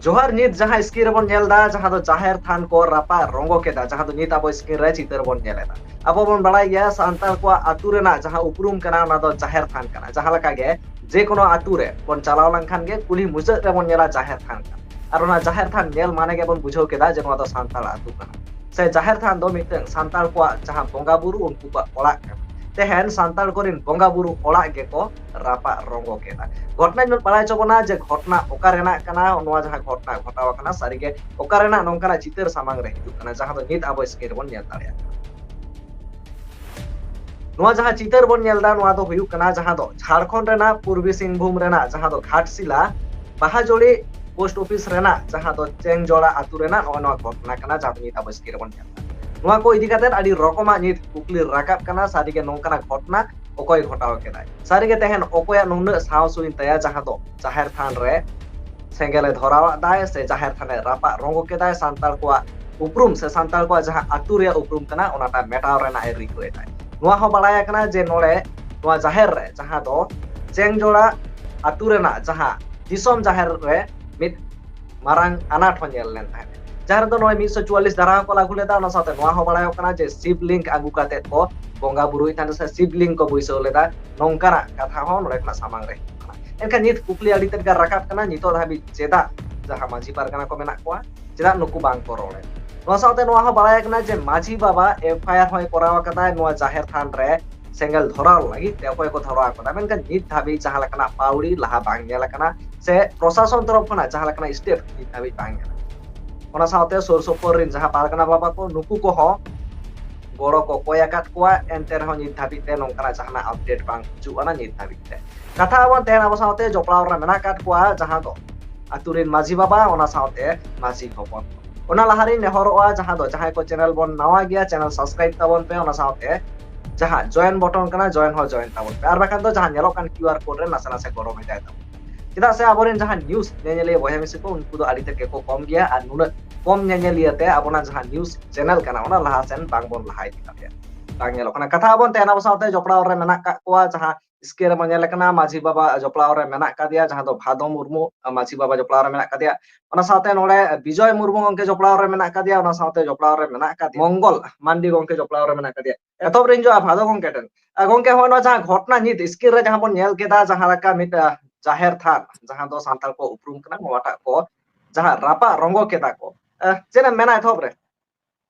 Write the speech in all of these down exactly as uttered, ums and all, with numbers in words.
ᱡᱚᱦᱟᱨ, ᱱᱤᱛ ᱡᱟᱦᱟᱸ screen ᱨᱮᱵᱚᱱ ᱧᱮᱞ ᱮᱫᱟ, ᱡᱟᱦᱟᱸ ᱫᱚ ᱡᱟᱦᱮᱨ ᱛᱷᱟᱱ ᱠᱚ ᱨᱟᱯᱟᱜ ᱨᱚᱸᱜᱚ ᱠᱮᱫᱟ, ᱡᱟᱦᱟᱸ ᱫᱚ ᱱᱤᱛ ᱟᱵᱚ screen ᱨᱮ ᱪᱤᱛᱟᱹᱨ ᱵᱚᱱ ᱧᱮᱞ ᱮᱫᱟ᱾ ᱟᱵᱚ ᱵᱚᱱ ᱵᱟᱲᱟᱭ ᱜᱮᱭᱟ, ᱥᱟᱱᱛᱟᱲ ᱠᱚᱣᱟᱜ ᱟᱹᱛᱩ ᱨᱮᱱᱟᱜ ᱡᱟᱦᱟᱸ ᱩᱯᱨᱩᱢ ᱠᱟᱱᱟ, ᱚᱱᱟ ᱫᱚ ᱡᱟᱦᱮᱨ ᱛᱷᱟᱱ ᱠᱟᱱᱟ᱾ ᱡᱟᱦᱟᱸ ᱞᱮᱠᱟ ᱜᱮ ᱡᱮ ᱠᱳᱱᱳ ᱟᱹᱛᱩ ᱨᱮ ᱵᱚᱱ ᱪᱟᱞᱟᱣ ᱞᱮᱱᱠᱷᱟᱱ ᱜᱮ ᱠᱩᱞᱦᱤ ᱢᱩᱪᱟᱹᱫ ᱨᱮᱵᱚᱱ ᱧᱮᱞᱟ ᱡᱟᱦᱮᱨ ᱛᱷᱟᱱ ᱠᱟᱱᱟ, ᱟᱨ ᱚᱱᱟ ᱡᱟᱦᱮᱨ ᱛᱷᱟᱱ ᱧᱮᱞ ᱢᱟᱱᱮ ᱜᱮᱵᱚᱱ ᱵᱩᱡᱷᱟᱹᱣ ᱠᱮᱫᱟ ᱡᱮ ᱱᱚᱣᱟ ᱫᱚ ᱥᱟᱱᱛᱟᱲ ᱟᱹᱛᱩ ᱠᱟᱱᱟ᱾ ᱥᱮ ᱡᱟᱦᱮᱨ ᱛᱷᱟᱱ ᱫᱚ ᱢᱤᱫᱴᱟᱝ ᱥᱟᱱᱛᱟᱲ ᱠᱚᱣᱟᱜ ᱡᱟᱦᱟᱸ ᱵᱚᱸᱜᱟ ᱵᱩᱨᱩ, ᱩᱱᱠᱩ ᱠᱚᱣᱟᱜ ᱚᱲᱟᱜ ᱠᱟᱱᱟ᱾ ᱛᱮᱦᱮᱧ ᱥᱟᱱᱛᱟᱲ ᱠᱚᱨᱮᱱ ᱵᱚᱸᱜᱟ ᱵᱩᱨᱩ ᱚᱲᱟᱜ ᱜᱮᱠᱚ ᱨᱟᱯᱟᱜ ᱨᱚᱸᱜᱚ ᱠᱮᱫᱟ᱾ ᱜᱷᱚᱴᱚᱱᱟᱧ ᱵᱟᱲᱟᱭ ᱦᱚᱪᱚ ᱵᱚᱱᱟ ᱡᱮ ᱜᱷᱚᱴᱚᱱᱟ ᱚᱠᱟ ᱨᱮᱱᱟᱜ ᱠᱟᱱᱟ, ᱱᱚᱣᱟ ᱡᱟᱦᱟᱸ ᱜᱷᱚᱴᱚᱱᱟ ᱜᱷᱚᱴᱟᱣ ᱟᱠᱟᱱᱟ, ᱥᱟᱹᱨᱤᱜᱮ ᱚᱠᱟ ᱨᱮᱱᱟᱜ ᱱᱚᱝᱠᱟᱱᱟᱜ ᱪᱤᱛᱟᱹᱨ ᱥᱟᱢᱟᱝ ᱨᱮ ᱦᱤᱡᱩᱜ ᱠᱟᱱᱟ, ᱡᱟᱦᱟᱸ ᱫᱚ ᱱᱤᱛ ᱟᱵᱚ screen ᱨᱮᱵᱚᱱ ᱧᱮᱞ ᱫᱟᱲᱮᱭᱟᱜ ᱠᱟᱱᱟ᱾ ᱱᱚᱣᱟ ᱡᱟᱦᱟᱸ ᱪᱤᱛᱟᱹᱨ ᱵᱚᱱ ᱧᱮᱞ ᱮᱫᱟ, ᱱᱚᱣᱟ ᱫᱚ ᱦᱩᱭᱩᱜ ᱠᱟᱱᱟ ᱡᱟᱦᱟᱸ ᱫᱚ ᱡᱷᱟᱲᱠᱷᱚᱸᱰ ᱨᱮᱱᱟᱜ ᱯᱩᱨᱵᱤ ᱥᱤᱝᱵᱷᱩᱢ ᱨᱮᱱᱟᱜ ᱡᱟᱦᱟᱸ ᱫᱚ ᱜᱷᱟᱴᱥᱤᱞᱟ ᱵᱟᱦᱟᱡᱚᱲᱤ ᱯᱳᱥᱴ ᱚᱯᱷᱤᱥ ᱨᱮᱱᱟᱜ ᱡᱟᱦᱟᱸ ᱫᱚ ᱪᱮᱝᱡᱚᱲᱟ ᱟᱹᱛᱩ ᱨᱮᱱᱟᱜ ᱱᱚᱜᱼᱚ ᱱᱚᱣᱟ ᱜᱷᱚᱴᱚᱱᱟ ᱠᱟᱱᱟ, ᱡᱟᱦᱟᱸ ᱫᱚ ᱱᱤᱛ ᱟᱵᱚ screen ᱨᱮᱵᱚᱱ ᱧᱮᱞ ᱮᱫᱟ᱾ ᱱᱚᱣᱟ ᱠᱚ ᱤᱫᱤ ᱠᱟᱛᱮ ᱟᱹᱰᱤ ᱨᱚᱠᱚᱢᱟᱜ ᱱᱤᱛ ᱠᱩᱠᱞᱤ ᱨᱟᱠᱟᱵ ᱠᱟᱱᱟ, ᱥᱟᱹᱨᱤᱜᱮ ᱱᱚᱝᱠᱟᱱᱟᱜ ᱜᱷᱚᱴᱚᱱᱟ ᱚᱠᱚᱭ ᱜᱷᱚᱴᱟᱣ ᱠᱮᱫᱟᱭ? ᱥᱟᱹᱨᱤᱜᱮ ᱛᱮᱦᱮᱧ ᱚᱠᱚᱭᱟᱜ ᱱᱩᱱᱟᱹᱜ ᱥᱟᱦᱥ ᱦᱩᱭᱮᱱ ᱛᱟᱭᱟ, ᱡᱟᱦᱟᱸ ᱫᱚ ᱡᱟᱦᱮᱨ ᱛᱷᱟᱱ ᱨᱮ ᱥᱮᱸᱜᱮᱞᱮ ᱫᱷᱚᱨᱟᱣᱟᱜ ᱫᱟᱭ ᱥᱮ ᱡᱟᱦᱮᱨ ᱛᱷᱟᱱᱮ ᱨᱟᱯᱟᱜ ᱨᱚᱸᱜᱚ ᱠᱮᱫᱟᱭ, ᱥᱟᱱᱛᱟᱲ ᱠᱚᱣᱟᱜ ᱩᱯᱨᱩᱢ ᱥᱮ ᱥᱟᱱᱛᱟᱲ ᱠᱚᱣᱟᱜ ᱡᱟᱦᱟᱸ ᱟᱹᱛᱩ ᱨᱮᱭᱟᱜ ᱩᱯᱨᱩᱢ ᱠᱟᱱᱟ, ᱚᱱᱟᱴᱟᱜ ᱢᱮᱴᱟᱣ ᱨᱮᱱᱟᱜ ᱮ ᱨᱤᱠᱟᱹᱭᱮᱫᱟᱭ᱾ ᱱᱚᱣᱟ ᱦᱚᱸ ᱵᱟᱲᱟᱭ ᱟᱠᱟᱱᱟ ᱡᱮ ᱱᱚᱰᱮ ᱱᱚᱣᱟ ᱡᱟᱦᱮᱨ ᱨᱮ, ᱡᱟᱦᱟᱸ ᱫᱚ ᱪᱮᱝᱡᱚᱲᱟ ᱟᱹᱛᱩ ᱨᱮᱱᱟᱜ ᱡᱟᱦᱟᱸ ᱫᱤᱥᱚᱢ ᱡᱟᱦᱮᱨ ᱨᱮ ᱢᱤᱫ ᱢᱟᱨᱟᱝ ᱟᱱᱟᱴ ᱦᱚᱸ ᱧᱮᱞ ᱞᱮᱱ ᱛᱟᱦᱮᱸᱫ᱾ ᱡᱟᱦᱟᱸ ᱨᱮᱫᱚ ᱱᱚᱜᱼᱚᱭ ᱢᱤᱫᱥᱚ ᱪᱩᱣᱟᱞᱞᱤᱥ ᱫᱷᱟᱨᱟ ᱦᱚᱸᱠᱚ ᱞᱟᱹᱜᱩ ᱞᱮᱫᱟ᱾ ᱚᱱᱟ ᱥᱟᱶᱛᱮ ᱱᱚᱣᱟ ᱦᱚᱸ ᱵᱟᱲᱟᱭᱚᱜ ᱠᱟᱱᱟ ᱡᱮ ᱥᱤᱵ ᱞᱤᱝᱜ ᱟᱹᱜᱩ ᱠᱟᱛᱮᱫ ᱠᱚ ᱵᱚᱸᱜᱟ ᱵᱩᱨᱩᱭᱮᱫ ᱛᱟᱦᱮᱸᱫ ᱥᱮ ᱥᱤᱵ ᱞᱤᱝᱜ ᱠᱚ ᱵᱟᱹᱭᱥᱟᱹᱣ ᱞᱮᱫᱟ, ᱱᱚᱝᱠᱟᱱᱟᱜ ᱠᱟᱛᱷᱟ ᱦᱚᱸ ᱱᱚᱰᱮ ᱠᱷᱚᱱᱟᱜ ᱥᱟᱢᱟᱝ ᱨᱮ ᱦᱤᱡᱩᱜ ᱠᱟᱱᱟ᱾ ᱮᱱᱠᱷᱟᱱ ᱱᱤᱛ ᱠᱩᱠᱞᱤ ᱟᱹᱰᱤ ᱛᱮᱫ ᱜᱮ ᱨᱟᱠᱟᱵ ᱠᱟᱱᱟ, ᱱᱤᱛᱚᱜ ᱫᱷᱟᱹᱵᱤᱡ ᱪᱮᱫᱟᱜ ᱡᱟᱦᱟᱸ ᱢᱟᱹᱡᱷᱤ ᱯᱟᱨᱜᱟᱱᱟ ᱠᱚ ᱢᱮᱱᱟᱜ ᱠᱚᱣᱟ, ᱪᱮᱫᱟᱜ ᱱᱩᱠᱩ ᱵᱟᱝ ᱠᱚ ᱨᱚᱲᱮᱫ? ᱱᱚᱣᱟ ᱥᱟᱶᱛᱮ ᱱᱚᱣᱟ ᱦᱚᱸ ᱵᱟᱲᱟᱭ ᱠᱟᱱᱟ ᱡᱮ ᱢᱟᱹᱡᱷᱤ ᱵᱟᱵᱟ ᱮᱯᱷ ᱟᱭ ᱟᱨ ᱦᱚᱸᱭ ᱠᱚᱨᱟᱣ ᱟᱠᱟᱫᱟ ᱱᱚᱣᱟ ᱡᱟᱦᱮᱨ ᱛᱷᱟᱱ ᱨᱮ ᱥᱮᱸᱜᱮᱞ ᱫᱷᱚᱨᱟᱣ ᱞᱟᱹᱜᱤᱫ ᱛᱮ ᱚᱠᱚᱭ ᱠᱚ ᱫᱷᱚᱨᱟᱣ ᱟᱠᱟᱫᱟ, ᱢᱮᱱᱠᱷᱟᱱ ᱱᱤᱛ ᱫᱷᱟᱹᱵᱤᱡ ᱡᱟᱦᱟᱸ ᱞᱮᱠᱟᱱᱟᱜ ᱯᱟᱹᱣᱲᱤ ᱞᱟᱦᱟ ᱵᱟᱝ ᱧᱮᱞ ᱟᱠᱟᱱᱟ ᱥᱮ ᱯᱨᱚᱥᱟᱥᱚᱱ ᱛᱚᱨᱚᱯ ᱠᱷᱚᱱᱟᱜ ᱡᱟᱦᱟᱸ ᱞᱮᱠᱟᱱᱟᱜ step ᱱᱤᱛ ᱫᱷᱟᱹᱵᱤᱡ ᱵᱟᱝ ᱧᱮᱞ ᱟᱠᱟᱱᱟ᱾ ᱚᱱᱟ ᱥᱟᱶᱛᱮ ᱥᱩᱨ ᱥᱩᱯᱩᱨ ᱨᱮᱱ ᱡᱟᱦᱟᱸ ᱯᱟᱨᱜᱟᱱᱟ ᱵᱟᱵᱟ ᱠᱚ, ᱱᱩᱠᱩ ᱠᱚᱦᱚᱸ ᱜᱚᱲᱚ ᱠᱚ ᱠᱚᱭ ᱟᱠᱟᱫ ᱠᱚᱣᱟ, ᱮᱱᱛᱮ ᱨᱮᱦᱚᱸ ᱱᱤᱛ ᱫᱷᱟᱹᱵᱤᱡ ᱛᱮ ᱱᱚᱝᱠᱟᱱᱟᱜ ᱡᱟᱦᱟᱱᱟᱜ update ᱵᱟᱝ ᱦᱤᱡᱩᱜ ᱠᱟᱱᱟ ᱱᱤᱛ ᱫᱷᱟᱹᱵᱤᱡ ᱛᱮ᱾ ᱠᱟᱛᱷᱟ ᱟᱵᱚᱱ ᱛᱮᱦᱮᱧ ᱟᱵᱚ ᱥᱟᱶᱛᱮ ᱡᱚᱯᱲᱟᱣ ᱨᱮ ᱢᱮᱱᱟᱜ ᱟᱠᱟᱫ ᱠᱚᱣᱟ ᱡᱟᱦᱟᱸ ᱫᱚ ᱟᱹᱛᱩ ᱨᱮᱱ ᱢᱟᱹᱡᱷᱤ ᱵᱟᱵᱟ, ᱚᱱᱟ ᱥᱟᱶᱛᱮ ᱢᱟᱹᱡᱷᱤ ᱦᱚᱯᱚᱱ᱾ ᱚᱱᱟ ᱞᱟᱦᱟᱨᱤᱧ ᱱᱮᱦᱚᱨᱚᱜᱼᱟ, ᱡᱟᱦᱟᱸ ᱫᱚ ᱡᱟᱦᱟᱸᱭ ᱠᱚ channel ᱵᱚᱱ ᱱᱟᱣᱟ ᱜᱮᱭᱟ, channel subscribe ᱛᱟᱵᱚᱱ ᱯᱮ, ᱚᱱᱟ ᱥᱟᱶᱛᱮ ᱡᱟᱦᱟᱸ join button ᱠᱟᱱᱟ, join ᱦᱚᱸ join ᱛᱟᱵᱚᱱ ᱯᱮ, ᱟᱨ ᱵᱟᱠᱷᱟᱱ ᱫᱚ ᱡᱟᱦᱟᱸ ᱧᱮᱞᱚᱜ ᱠᱟᱱ QR code ᱨᱮ ᱱᱟᱥᱮ ᱱᱟᱥᱮ ᱜᱚᱲᱚ ᱵᱷᱮᱡᱟᱭ ᱛᱟᱵᱚᱱ᱾ ᱪᱮᱫᱟᱜ ᱥᱮ ᱟᱵᱚᱨᱮᱱ ᱡᱟᱦᱟᱸ news ᱧᱮᱧᱮᱞᱤᱭᱟᱹ ᱵᱚᱭᱦᱟ ᱢᱤᱥᱤ ᱠᱚ, ᱩᱱᱠᱩ ᱫᱚ ᱟᱹᱰᱤ ᱛᱮᱫ ᱜᱮᱠᱚ ᱠᱚᱢ ᱜᱮᱭᱟ, ᱟᱨ ᱱᱩᱱᱟᱹᱜ ᱠᱚᱢ ᱧᱮᱧᱮᱞᱤᱭᱟᱹ ᱛᱮ ᱟᱵᱚᱱᱟᱜ ᱡᱟᱦᱟᱸ news channel ᱠᱟᱱᱟ, ᱚᱱᱟ ᱞᱟᱦᱟ ᱥᱮᱱ ᱵᱟᱝᱵᱚᱱ ᱞᱟᱦᱟ ᱤᱫᱤ ᱫᱟᱲᱮᱭᱟᱜᱼᱟ, ᱵᱟᱝ ᱧᱮᱞᱚᱜ ᱠᱟᱱᱟ᱾ ᱠᱟᱛᱷᱟ ᱟᱵᱚᱱ ᱛᱮᱦᱮᱧ ᱟᱵᱚ ᱥᱟᱶᱛᱮ ᱡᱚᱯᱲᱟᱣ ᱨᱮ ᱢᱮᱱᱟᱜ ᱠᱟᱜ ᱠᱚᱣᱟ ᱡᱟᱦᱟᱸ screen ᱨᱮᱵᱚᱱ ᱧᱮᱞ ᱠᱟᱱᱟ, ᱢᱟᱹᱡᱷᱤ ᱵᱟᱵᱟ ᱡᱚᱯᱲᱟᱣ ᱨᱮ ᱢᱮᱱᱟᱜ ᱠᱟᱫᱮᱭᱟ, ᱡᱟᱦᱟᱸ ᱫᱚ ᱵᱷᱟᱫᱚ ᱢᱩᱨᱢᱩ, ᱢᱟᱹᱡᱷᱤ ᱵᱟᱵᱟ ᱡᱚᱯᱲᱟᱣ ᱨᱮ ᱢᱮᱱᱟᱜ ᱠᱟᱫᱮᱭᱟ᱾ ᱚᱱᱟ ᱥᱟᱶᱛᱮ ᱱᱚᱰᱮ ᱵᱤᱡᱚᱭ ᱢᱩᱨᱢᱩ ᱜᱚᱝᱠᱮ ᱡᱚᱯᱲᱟᱣ ᱨᱮ ᱢᱮᱱᱟᱜ ᱠᱟᱫᱮᱭᱟ, ᱚᱱᱟ ᱥᱟᱶᱛᱮ ᱡᱚᱯᱲᱟᱣ ᱨᱮ ᱢᱮᱱᱟᱜ ᱠᱟᱫᱮᱭᱟ ᱢᱚᱝᱜᱚᱞ ᱢᱟᱱᱰᱤ ᱜᱚᱝᱠᱮ ᱡᱚᱯᱲᱟᱣ ᱨᱮ ᱢᱮᱱᱟᱜ ᱠᱟᱫᱮᱭᱟ᱾ ᱮᱛᱚᱦᱚᱵ ᱨᱤᱧ ᱦᱤᱡᱩᱜᱼᱟ ᱵᱷᱟᱫᱚ ᱜᱚᱝᱠᱮ ᱴᱷᱮᱱ᱾ ᱟᱨ ᱜᱚᱝᱠᱮ, ᱦᱚᱸᱜᱼᱚᱭ ᱱᱚᱣᱟ ᱡᱟᱦᱟᱸ ᱜᱷᱚᱴᱚᱱᱟ ᱱᱤᱛ screen ᱨᱮ ᱡᱟᱦᱟᱸ ᱵᱚᱱ ᱧᱮᱞ ᱠᱮᱫᱟ, ᱡᱟᱦᱟᱸ ᱞᱮᱠᱟ ᱢᱤᱫ, ᱟᱸ, ᱡᱟᱦᱮᱨ ᱛᱷᱟᱱ, ᱡᱟᱦᱟᱸ ᱫᱚ ᱥᱟᱱᱛᱟᱲ ᱠᱚ ᱩᱯᱨᱩᱢ ᱠᱟᱱᱟ, ᱱᱚᱣᱟᱴᱟᱜ ᱠᱚ ᱡᱟᱦᱟᱸ ᱨᱟᱯᱟᱜ ᱨᱚᱝᱜᱚ ᱠᱮᱫᱟ ᱠᱚ, ᱟᱸ, ᱪᱮᱫ ᱮᱢ ᱢᱮᱱᱟ ᱮᱛᱚᱦᱚᱵ ᱨᱮ?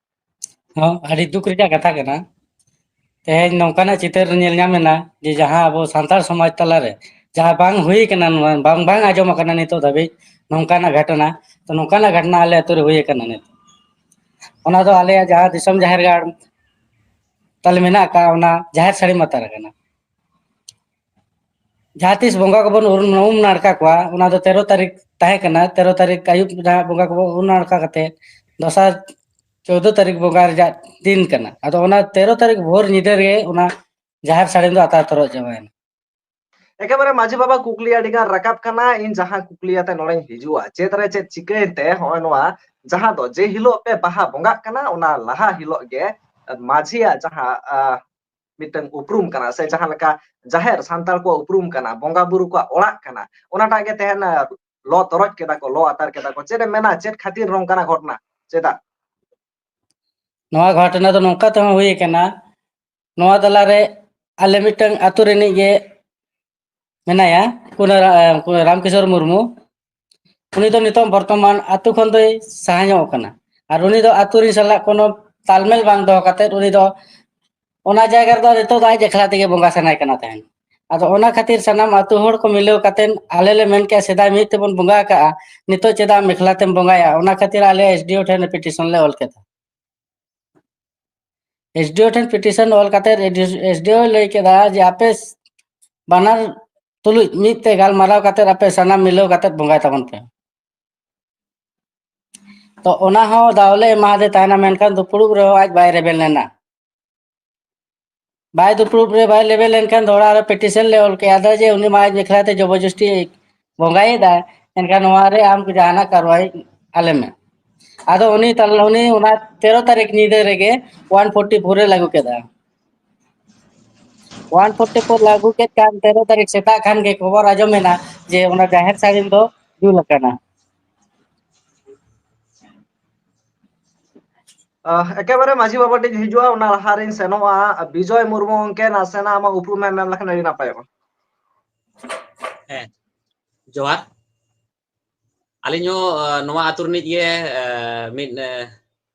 ᱦᱚᱸ, ᱟᱹᱰᱤ ᱫᱩᱠ ᱨᱮᱭᱟᱜ ᱠᱟᱛᱷᱟ ᱠᱟᱱᱟ᱾ ᱛᱮᱦᱮᱧ ᱱᱚᱝᱠᱟᱱᱟᱜ ᱪᱤᱛᱟᱹᱨ ᱧᱮᱞ ᱧᱟᱢ ᱮᱱᱟ ᱡᱮ ᱡᱟᱦᱟᱸ ᱟᱵᱚ ᱥᱟᱱᱛᱟᱲ ᱥᱚᱢᱟᱡᱽ ᱛᱟᱞᱟᱨᱮ ᱡᱟᱦᱟᱸ ᱵᱟᱝ ᱦᱩᱭ ᱠᱟᱱᱟ, ᱱᱚᱣᱟ ᱵᱟᱝ, ᱵᱟᱝ ᱟᱸᱡᱚᱢ ᱟᱠᱟᱱᱟ ᱱᱤᱛᱚᱜ ᱫᱷᱟᱹᱵᱤᱡ ᱱᱚᱝᱠᱟᱱᱟᱜ ᱜᱷᱚᱴᱚᱱᱟ᱾ ᱛᱚ ᱱᱚᱝᱠᱟᱱᱟᱜ ᱜᱷᱚᱴᱚᱱᱟ ᱟᱞᱮ ᱟᱹᱛᱩ ᱨᱮ ᱦᱩᱭ ᱟᱠᱟᱱᱟ ᱱᱤᱛ᱾ ᱚᱱᱟ ᱫᱚ ᱟᱞᱮᱭᱟᱜ ᱡᱟᱦᱟᱸ ᱫᱤᱥᱚᱢ ᱡᱟᱦᱮᱨ ᱜᱟᱲ ᱛᱟᱞᱮ ᱢᱮᱱᱟᱜ ᱟᱠᱟᱫ, ᱚᱱᱟ ᱡᱟᱦᱮᱨ ᱥᱟᱹᱲᱤᱢ ᱞᱟᱛᱟᱨ ᱠᱟᱱᱟ᱾ ᱡᱟᱦᱟᱸ ᱛᱤᱥ ᱵᱚᱸᱜᱟ ᱠᱚᱵᱚᱱ ᱩᱨᱩᱢ, ᱩᱢ ᱱᱟᱲᱠᱟ ᱠᱚᱣᱟ, ᱚᱱᱟ ᱫᱚ ᱛᱮᱨᱚ ᱛᱟᱹᱨᱤᱠᱷ ᱛᱟᱦᱮᱸ ᱠᱟᱱᱟ᱾ ᱛᱮᱨᱚ ᱛᱟᱹᱨᱤᱠᱷ ᱟᱹᱭᱩᱵ ᱡᱟᱦᱟᱸ ᱵᱚᱸᱜᱟ ᱠᱚᱵᱚᱱ ᱩᱨᱩᱢ ᱱᱟᱲᱠᱟ ᱠᱟᱛᱮ ᱫᱚᱥᱟᱨ ᱪᱳᱫᱽᱫᱚ ᱛᱟᱹᱨᱤᱠᱷ ᱵᱚᱸᱜᱟ ᱨᱮᱭᱟᱜ ᱫᱤᱱ ᱠᱟᱱᱟ᱾ ᱟᱫᱚ ᱚᱱᱟ ᱛᱮᱨᱚ ᱛᱟᱹᱨᱤᱠᱷ ᱵᱷᱳᱨ ᱧᱤᱫᱟᱹ ᱨᱮ ᱚᱱᱟ ᱡᱟᱦᱮᱨ ᱥᱟᱹᱲᱤᱢ ᱫᱚ ᱟᱛᱟᱨ ᱛᱚᱨᱚᱡ ᱪᱟᱵᱟᱭᱮᱱᱟ᱾ ᱮᱠᱮᱵᱟᱨᱮ ᱢᱟᱹᱡᱷᱤ ᱵᱟᱵᱟ, ᱠᱩᱠᱞᱤ ᱟᱹᱰᱤ ᱜᱟᱱ ᱨᱟᱠᱟᱵ ᱠᱟᱱᱟ, ᱤᱧ ᱡᱟᱦᱟᱸ ᱠᱩᱠᱞᱤ ᱟᱛᱮ ᱱᱚᱰᱮᱧ ᱦᱤᱡᱩᱜᱼᱟ, ᱪᱮᱫ ᱨᱮ ᱪᱮᱫ ᱪᱤᱠᱟᱹᱭᱮᱱ ᱛᱮ ᱦᱚᱸᱜᱼᱚᱭ ᱱᱚᱣᱟ ᱡᱟᱦᱟᱸ ᱫᱚ ᱡᱮ ᱦᱤᱞᱳᱜ ᱯᱮ ᱵᱟᱦᱟ ᱵᱚᱸᱜᱟᱜ ᱠᱟᱱᱟ, ᱚᱱᱟ ᱞᱟᱦᱟ ᱦᱤᱞᱳᱜ ᱜᱮ ᱢᱟᱹᱡᱷᱤᱭᱟᱜ ᱡᱟᱦᱟᱸ, ᱟᱸ, ᱢᱤᱫᱴᱟᱝ ᱩᱯᱨᱩᱢ ᱠᱟᱱᱟ, ᱥᱮ ᱡᱟᱦᱟᱸ ᱞᱮᱠᱟ ᱡᱟᱦᱮᱨ ᱥᱟᱱᱛᱟᱲ ᱠᱚᱣᱟᱜ ᱩᱯᱨᱩᱢ ᱠᱟᱱᱟ, ᱵᱚᱸᱜᱟ ᱵᱩᱨᱩ ᱠᱚᱣᱟᱜ ᱚᱲᱟᱜ ᱠᱟᱱᱟ, ᱚᱱᱟᱴᱟᱜ ᱜᱮ ᱛᱮᱦᱮᱧ, ᱟᱸ, ᱞᱚ ᱛᱚᱨᱚᱡ ᱠᱮᱫᱟ ᱠᱚ, ᱞᱚ ᱟᱛᱟᱨ ᱠᱮᱫᱟ ᱠᱚ᱾ ᱪᱮᱫ ᱮᱢ ᱢᱮᱱᱟ, ᱪᱮᱫ ᱠᱷᱟᱹᱛᱤᱨ ᱱᱚᱝᱠᱟᱱᱟᱜ ᱜᱷᱚᱴᱚᱱᱟ? ᱪᱮᱫᱟᱜ? ᱱᱚᱣᱟ ᱜᱷᱚᱴᱚᱱᱟ ᱫᱚ ᱱᱚᱝᱠᱟ ᱛᱮᱦᱚᱸ ᱦᱩᱭ ᱟᱠᱟᱱᱟ᱾ ᱱᱚᱣᱟ ᱛᱟᱞᱟᱨᱮ ᱟᱞᱮ ᱢᱤᱫᱴᱟᱝ ᱟᱛᱳ ᱨᱤᱱᱤᱡ ᱜᱮ ᱢᱮᱱᱟᱭᱟ, ᱠᱩᱱᱟᱹ-, ᱨᱟᱢᱠᱤᱥᱳᱨ ᱢᱩᱨᱢᱩ᱾ ᱩᱱᱤ ᱫᱚ ᱱᱤᱛᱚᱜ ᱵᱚᱨᱛᱚᱢᱟᱱ ᱟᱛᱳ ᱠᱷᱚᱱ ᱫᱚᱭ ᱥᱟᱦᱟ ᱧᱚᱜ ᱟᱠᱟᱱᱟ᱾ ᱟᱨ ᱩᱱᱤ ᱫᱚ ᱟᱛᱳ ᱨᱤᱱ ᱥᱟᱞᱟᱜ ᱠᱳᱱᱳ ᱛᱟᱞᱢᱮᱞ ᱵᱟᱝ ᱫᱚᱦᱚ ᱠᱟᱛᱮᱫ, ᱩᱱᱤ ᱫᱚ ᱚᱱᱟ ᱡᱟᱭᱜᱟ ᱨᱮᱫᱚ ᱱᱤᱛᱚᱜ ᱫᱚ ᱟᱡ ᱮᱠᱞᱟ ᱛᱮᱜᱮ ᱵᱚᱸᱜᱟ ᱥᱟᱱᱟᱭ ᱠᱟᱱᱟ ᱛᱟᱦᱮᱸᱱ᱾ ᱟᱫᱚ ᱚᱱᱟ ᱠᱷᱟᱹᱛᱤᱨ ᱥᱟᱱᱟᱢ ᱟᱛᱳ ᱦᱚᱲ ᱠᱚ ᱢᱤᱞᱟᱹᱣ ᱠᱟᱛᱮᱫ ᱟᱞᱮ ᱞᱮ ᱢᱮᱱ ᱠᱮᱜᱼᱟ, ᱥᱮᱫᱟᱭ ᱢᱤᱫ ᱛᱮᱵᱚᱱ ᱵᱚᱸᱜᱟ ᱟᱠᱟᱜᱼᱟ, ᱱᱤᱛᱚᱜ ᱪᱮᱫᱟᱜ ᱮᱠᱞᱟ ᱛᱮᱢ ᱵᱚᱸᱜᱟᱭᱟ? ᱚᱱᱟ ᱠᱷᱟᱹᱛᱤᱨ ᱟᱞᱮ ᱮᱥ ᱰᱤ ᱳ ᱴᱷᱮᱱ ᱯᱤᱴᱤᱥᱚᱱ ᱞᱮ ᱚᱞ ᱠᱮᱫᱟ᱾ ᱮᱥ ᱰᱤ ᱳ ᱴᱷᱮᱱ ᱯᱤᱴᱤᱥᱚᱱ ᱚᱞ ᱠᱟᱛᱮᱫ ᱮᱥ ᱰᱤ ᱳ ᱞᱟᱹᱭ ᱠᱮᱫᱟ ᱡᱮ ᱟᱯᱮ ᱵᱟᱱᱟᱨ ᱛᱩᱞᱩᱡ ᱢᱤᱫ ᱛᱮ ᱜᱟᱞᱢᱟᱨᱟᱣ ᱠᱟᱛᱮᱫ ᱟᱯᱮ ᱥᱟᱱᱟᱢ ᱢᱤᱞᱟᱹᱣ ᱠᱟᱛᱮᱫ ᱵᱚᱸᱜᱟᱭ ᱛᱟᱵᱚᱱ ᱯᱮ᱾ ᱛᱚ ᱚᱱᱟ ᱦᱚᱸ ᱫᱟᱣ ᱞᱮ ᱮᱢᱟᱫᱮ ᱛᱟᱦᱮᱱᱟ, ᱢᱮᱱᱠᱷᱟᱱ ᱫᱩᱯᱲᱩᱵ ᱨᱮᱦᱚᱸ ᱟᱡ ᱵᱟᱭ ᱨᱮᱵᱮᱱ ᱞᱮᱱᱟ᱾ ᱵᱟᱭ ᱫᱩᱯᱲᱩᱵ ᱨᱮ ᱵᱟᱭ ᱨᱮᱵᱮᱱ ᱞᱮᱱᱠᱷᱟᱱ ᱫᱚᱦᱲᱟ ᱨᱮ ᱯᱤᱴᱤᱥᱚᱱ ᱞᱮ ᱚᱞ ᱠᱮᱫᱟ ᱡᱮ ᱩᱱᱤ ᱢᱟ ᱟᱡ ᱮᱠᱞᱟ ᱛᱮ ᱡᱚᱵᱚᱨᱡᱚᱥᱴᱤ ᱵᱚᱸᱜᱟᱭᱮᱫᱟ, ᱮᱱᱠᱷᱟᱱ ᱱᱚᱣᱟ ᱨᱮ ᱟᱢ ᱡᱟᱦᱟᱱᱟᱜ ᱠᱟᱨᱣᱟᱭ ᱟᱞᱮ ᱢᱮ᱾ ᱟᱫᱚ ᱩᱱᱤ ᱛᱟᱞ-, ᱩᱱᱤ ᱚᱱᱟ ᱛᱮᱨᱚ ᱛᱟᱹᱨᱤᱠᱷ ᱧᱤᱫᱟᱹ ᱨᱮᱜᱮ ᱚᱣᱟᱱ ᱯᱷᱳᱨᱴᱤ ᱯᱷᱳᱨ ᱮ ᱞᱟᱹᱜᱩ ᱠᱮᱫᱟ᱾ ᱚᱣᱟᱱ ᱯᱷᱳᱨᱴᱤ ᱯᱷᱳᱨ ᱞᱟᱹᱜᱩ ᱠᱮᱫ ᱠᱷᱟᱱ ᱛᱮᱨᱚ ᱛᱟᱹᱨᱤᱠᱷ ᱥᱮᱛᱟᱜ ᱠᱷᱟᱱ ᱜᱮ ᱠᱷᱚᱵᱚᱨ ᱟᱸᱡᱚᱢ ᱮᱱᱟ ᱡᱮ ᱚᱱᱟ ᱡᱟᱦᱮᱨ ᱥᱟᱹᱲᱤᱢ ᱫᱚ ᱡᱩᱞ ᱟᱠᱟᱱᱟ᱾ ᱟᱦ, ᱮᱠᱮᱵᱟᱨᱮ ᱢᱟᱹᱡᱷᱤ ᱵᱟᱵᱟ ᱴᱷᱮᱱ ᱦᱤᱡᱩᱜᱼᱟ, ᱚᱱᱟ ᱞᱟᱦᱟ ᱨᱤᱧ ᱥᱮᱱᱚᱜᱼᱟ᱾ ᱵᱤᱡᱚᱭ ᱢᱩᱨᱢᱩ ᱜᱚᱢᱠᱮ, ᱱᱟᱥᱮᱱᱟᱜ ᱟᱢᱟᱜ ᱩᱯᱨᱩᱢ ᱮᱢ ᱢᱮᱱ ᱞᱮᱠᱷᱟᱱ ᱟᱹᱰᱤ ᱱᱟᱯᱟᱭᱚᱜᱼᱟ᱾ ᱦᱮᱸ, ᱡᱚᱦᱟᱨ᱾ ᱟᱹᱞᱤᱧ ᱦᱚᱸ ᱟᱸ, ᱱᱚᱣᱟ ᱟᱹᱛᱩ ᱨᱤᱱᱤᱡ ᱜᱮ ᱟᱸ, ᱢᱤᱫ ᱟᱸ,